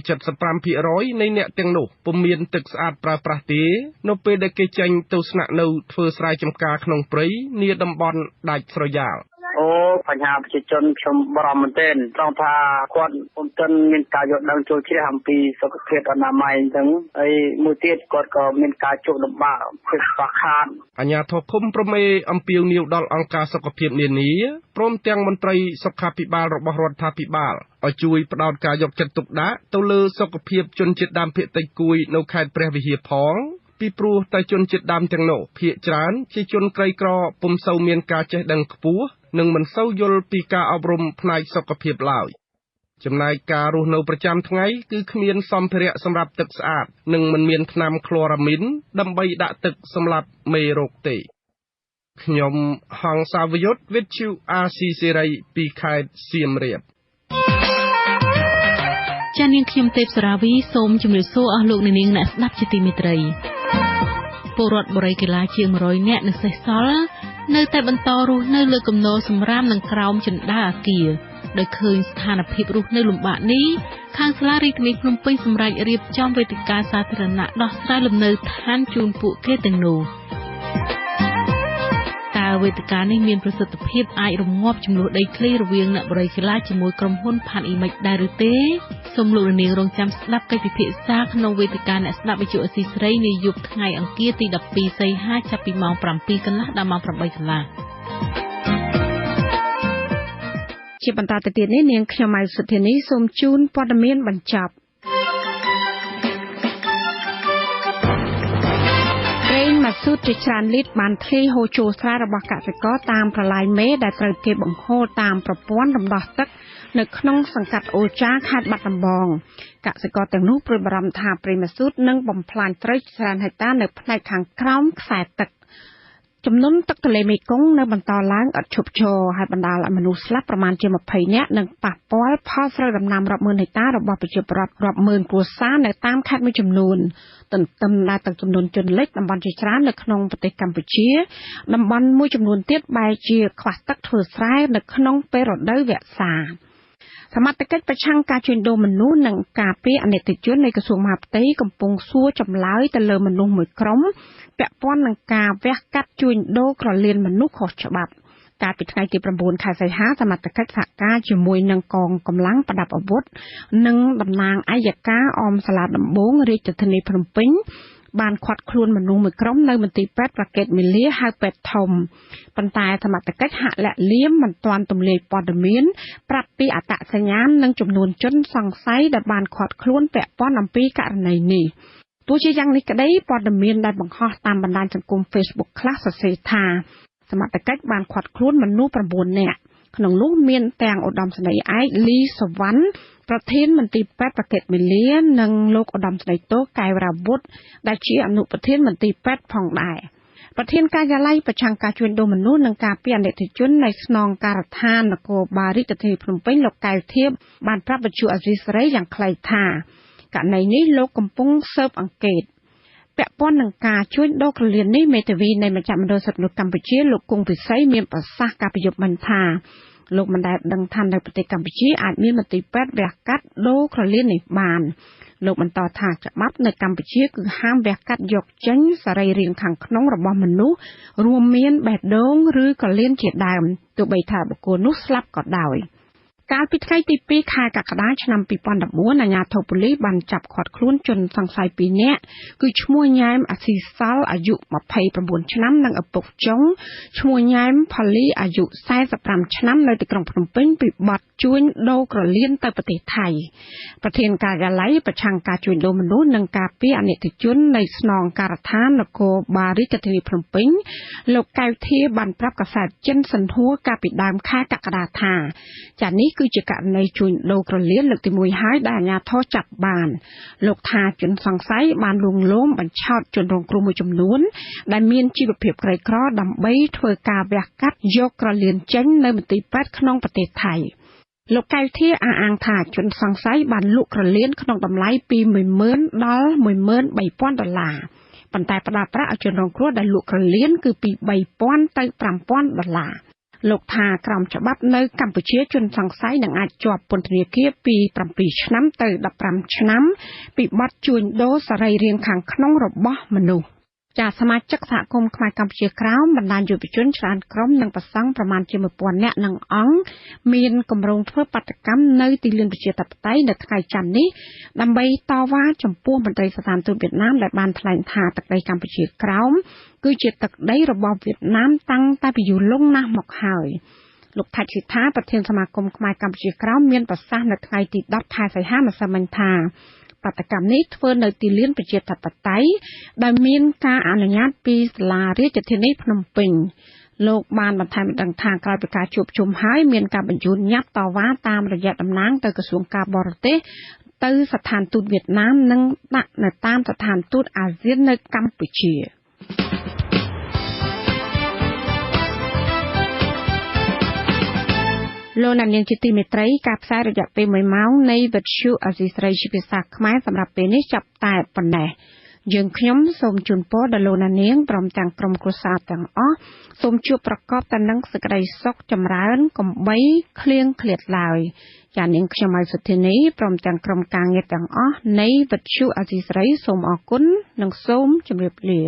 75% នៃអ្នកទាំងនោះពុំមានទឹកស្អាតប្រើប្រាស់ទេនៅពេលដែលគេចេញទៅស្នាក់នៅធ្វើស្រែចម្ការក្នុងព្រៃនាតំបន់ដាច់ស្រយាលអូបញ្ហាប្រជាជនខ្ញុំបារម្ភមែនទែនត្រង់ថាគាត់ពុំទាន់មានការយល់ដឹងចូលជ្រះអំពីសុខភាពអនាម័យអញ្ចឹងហើយមួយទៀតគាត់ក៏មានការជួបលំបាកភាពខ្វះខាតអាជ្ញាធរឃុំប្រមេអំពាវនាវដល់អង្គការសុខភាពនានាព្រមទាំងមន្ត្រីសុខាភិបាលរបស់រដ្ឋាភិបាលឲ្យជួយផ្ដោតការយកចិត្តទុកដាក់ទៅលើសុខភាពជនជាតិដើមភាគតិចគួយនៅខេត្តព្រះវិហារផងពីព្រោះតែជនជាតិដើមទាំងនោះភាគច្រើនជាជនក្រីក្រពុំសូវមានការចេះដឹងខ្ពស់និងមិនសូវយល់ពីការអប់រំផ្នែកសុខភាពឡើយចំណែកការរស់នៅប្រចាំថ្ងៃគឺគ្មានសម្ភារៈសម្រាប់ទឹកស្អាតនិងមិនមានថ្នាំក្លរ៉ាមីនដើម្បីដាក់ទឹកសម្លាប់មេរោគទេខ្ញុំហង្សាវយុទ្ធវិទ្យុអាស៊ីសេរីពីខេត្តសៀមរាបចា៎នាងខ្ញុំទេពសារាវីសូមជម្រាបសួរអស់លោកអ្នកនាងអ្នកស្ដាប់ជាទីមេត្រីពលរដ្ឋបុរីកីឡាជាង100នាក់នៅសេសសល់នៅតែបន្តរស់នៅលើគំនរសំរាមនិងក្រោមជណ្ដើរអគារដោយឃើញស្ថានភាពរស់នៅលំបាកនេះខាងសាលារាជធានីភ្នំពេញសម្រេចរៀបចំវេទិកាសាធារណៈដោះស្រាយលំនៅឋានជូនពួកគេទាំងនោះតើវេទិកានេះមានប្រសិទ្ធភាពអាចរងាប់ជម្លោះដីធ្លីរវាងអ្នកបុរីកីឡាជាមួយក្រុមហ៊ុនផានអ៊ីម៉ិចដែរឬទេសូមលោកនាងរងចាំស្ដាប់កិច្ចពិភាក្សាក្នុងវេទិកាអ្នកស្ដាប់វិទ្យុអាស៊ីសេរីនាយប់ថ្ងៃអង្គារទី12សីហាចាប់ពីម៉ោង7:30ដល់ម៉ោង8:30ជាបន្តទៅទៀតនេះនាងខ្ញុំម៉ៅសុធានីសូមជូនព័ត៌មានបញ្ចប់ប្រេងម៉ា ម៉ាស៊ូតជាច្រើនលីត្របានធ្លាយហូរចូលស្រែរបស់កសិករតាមប្រឡាយមេដែលត្រូវគេបង្ហូរតាមប្រព័ន្ធរំដោះទឹកនៅក្នុងសង្កាត់អូរចារខេត្តបាត់ដំបងកសិករទាំងនោះព្រួយបារម្ភថាប្រេងម៉ាស៊ូតនឹងបំផ្លាញត្រីច្រើនហិកតានៅផ្នែកខាងក្រោមខ្សែទឹកចំនួនទឹកទន្លេមេគង្គនៅបន្តឡើងឥតឈប់ឈរហើយបណ្ដាលឲ្យមនុស្សស្លាប់ប្រមាណជា20នាក់និងប៉ះពាល់ផលស្រូវដំណាំរាប់ម៉ឺនហិកតារបស់ប្រជាពលរដ្ឋរាប់ម៉ឺនគ្រួសារនៅតាមខេត្តមួយចំនួនទន្ទឹមដែលទឹកចំនួនជន់លិចតំបន់ជាច្រើននៅក្នុងប្រទេសកម្ពុជាតំបន់មួយចំនួនទៀតបែរជាខ្វះទឹកធ្វើស្រែនៅក្នុងពេលរដូវវស្សាសមត្ថកិច្ចប្រឆាំងការជួញដូរមនុស្សនិងការពារអនីតិជននៃក្រសួងមហាផ្ទៃកំពុងសួរចម្លើយទៅលើមនុស្សមួយក្រុមពាក់ព័ន្ធនឹងការវះកាត់ជួញដូរក្រលៀនមនុស្សខុសច្បាប់កាលពីថ្ងៃទី9ខែសីហាសមត្ថកិច្ចសហការជាមួយនឹងកងកម្លាំងប្រដាប់អាវុធនិងតំណាងអយ្យការអមសាលាដំបងរាជធានីភ្នំពេញបានឃាត់ខ្លួនមនុស្សមួយក្រុមនៅមន្ទីរពេទ្យប្រកេតមីលាហៅពេទ្យធំប៉ុន្តែសមត្ថកិច្ចហាក់លាក់លៀមមិនទាន់ទម្លាយព័ត៌មានប្រាប់ពីអត្តសញ្ញាណនិងចំនួនជនសង្ស័យដែលបានឃាត់ខ្លួនពាក់ព័ន្ធអំពីករណីនេះទោះជាយ៉ាងនេះក្តីព័ត៌មានដែលបង្ហោះតាមបណ្ដាញសង្គម Facebook ខ្លះសរសេរថាសមត្ថកិច្ចបានឃាត់ខ្លួនមនុស្ស9នាក់ក្នុងនោះមានទាំងឧត្តមសេនីយ៍ឯកលីសវណ្ណប្រធានមន្ទីរពេទ្យប្រកេតមីលានិងលោកឧត្តមសេនីយ៍ទោកែវរាវុធដែលជាអនុប្រធានមន្ទីរពេទ្យផងដែរប្រធានការិយាល័យប្រឆាំងការជួញដូរមនុស្សនិងការពារអនីតិជននៃស្នងការដ្ឋាននគរបាលរាជធានីភ្នំពេញលោកកែវធៀបបានប្រាប់វិទ្យុអាស៊ីសេរីយ៉ាងខ្លីថាករណីនេះលោកកំពុងស៊ើបអង្កេតពាក់ព័ន្ធនឹងការជួញដូរក្រលៀននេះមេធាវីនៃមជ្ឈមណ្ឌលសិទ្ធិមនុស្សកម្ពុជាលោកគង់វិសីមានប្រសាសន៍កាលពីយប់មិញថាលោកមិនដែលដឹងថានៅប្រទេសកម្ពុជាអាចមានមន្ទីរពេទ្យវះកាត់ដូរក្រលៀននេះបានលោកបន្តថាច្បាប់នៅកម្ពុជាគឺហាមវះកាត់យកចេញសរីរាង្គខាងក្នុងរបស់មនុស្សរួមមានបេះដូងឬក្រលៀនជាដើមទោះបីថាបុគ្គលនោះស្លាប់ក៏ដោយកាលពីថ្ងៃទី2ខែកក្កដាឆ្នាំ2014អាជ្ញាធរប៉ូលីសបានចាប់ឃាត់ខ្លួនជនសង្ស័យ2នាក់គឺឈ្មោះញ៉ែមអាស៊ីសាល់អាយុ29ឆ្នាំនិងឪពុកចុងឈ្មោះញ៉ែមផលីអាយុ45ឆ្នាំនៅទីក្រុងភ្នំពេញពីបទជួញដូរក្រលៀនទៅប្រទេសថៃប្រធានការិយាល័យប្រឆាំងការជួញដូរមនុស្សនិងការពារអនីតិជននៃស្នងការដ្ឋាននគរបាលរាជធានីភ្នំពេញលោកកែវធាបានប្រាប់កាសែតចិនសិនហួរកាលពីដើមខែកក្កដាថាចានេះគឺជាករណីជួញដូរក្រលៀនលើកទី1ហើយដែលអាជ្ញាធរចាប់បានលោកថាជនសង្ស័យបានលួងលោមបញ្ឆោតជនរងគ្រោះមួយចំនួនដែលមានជីវភាពក្រីក្រដើម្បីធ្វើការវះកាត់យកក្រលៀនចេញនៅមន្ទីរពេទ្យក្នុងប្រទេសថៃលោកកែវធាអះអាងថាជនសង្ស័យបានលក់ក្រលៀនក្នុងតម្លៃពី10000ដល់13000ដុល្លារប៉ុន្តែផ្ដល់ប្រាក់ឲ្យជនរងគ្រោះដែលលក់ក្រលៀនគឺពី3000ទៅ5000ដុល្លារលោកថាក្រមច្បាប់នៅកម្ពុជាជនសង្ស័យនឹងអាចជាប់ពន្ធនាគារពី7ឆ្នាំទៅ15ឆ្នាំពីបទជួញដូរសរីរាង្គខាងក្នុងរបស់មនុស្សចាសមាជិកសហគមន៍ខ្មែរកម្ពុជាក្រោមបណ្ដាញយុវជនច្រើនក្រុមនិងប្រសង់ប្រមាណជា1000នាក់និងអង្គមានគម្រោងធ្វើបាតុកម្មនៅទីលានប្រជាធិបតេយ្យនៅថ្ងៃច័ន្ទនេះដើម្បីតវ៉ាចំពោះមន្ត្រីស្ថានទូតវៀតណាមដែលបានថ្លែងថាទឹកដីកម្ពុជាក្រោមគឺជាទឹកដីរបស់វៀតណាមតាំងតែពីយូរលង់ណាស់មកហើយលោកថាច់សិដ្ឋាប្រធានសមាគមខ្មែរកម្ពុជាក្រោមមានប្រសាសន៍នៅថ្ងៃទី10ខែសីហាម្សិលមិញថាបាតុកម្មនេះធ្វើនៅទីលានប្រជាធិបតេយ្យដែលមានការអនុញ្ញាតពីសាលារាជធានីភ្នំពេញលោកបានបន្ថែមឲ្យដឹងថាក្រោយពីការជួបជុំហើយមានការបញ្ជូនញត្តិតវ៉ាតាមរយៈតំណាងទៅក្រសួងការបរទេសទៅស្ថានទូតវៀតណាមនិងដាក់នៅតាមស្ថានទូតអាស៊ាននៅកម្ពុជាលោកអ្នកនាងជាទីមេត្រីការផ្សាយរយៈពេល1ម៉ោងនៃវិទ្យុអាស៊ីសេរីជាភាសាខ្មែរសម្រាប់ពេលនេះចាប់តែប៉ុណ្ណេះយើងខ្ញុំសូមជូនពរដល់លោកអ្នកនាងព្រមទាំងក្រុមគ្រួសារទាំងអស់សូមជួបប្រកបតែនឹងសេចក្តីសុខចម្រើនកុំបីឃ្លៀងឃ្លាតឡើយចានាងខ្ញុំម៉ៅសុធានីព្រមទាំងក្រុមការងារទាំងអស់នៃវិទ្យុអាស៊ីសេរីសូមអរគុណនិងសូមជម្រាបលា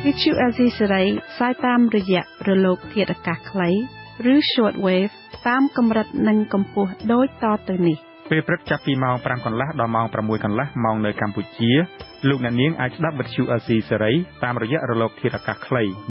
វិទ្យុអាស៊ីសេរីផ្សាយតាមរយៈរលកធាតុអាកាសខ្លី ឬ Shortwave តាមកម្រិតនិងកម្ពស់ដូចតទៅនេះ ពេលព្រឹកចាប់ពីម៉ោង5កន្លះដល់ម៉ោង6កន្លះម៉ោងនៅកម្ពុជា លោកអ្នកនាងអាចស្ដាប់វិទ្យុអាស៊ីសេរីតាមរយៈរលកធាតុអាកាសខ្លី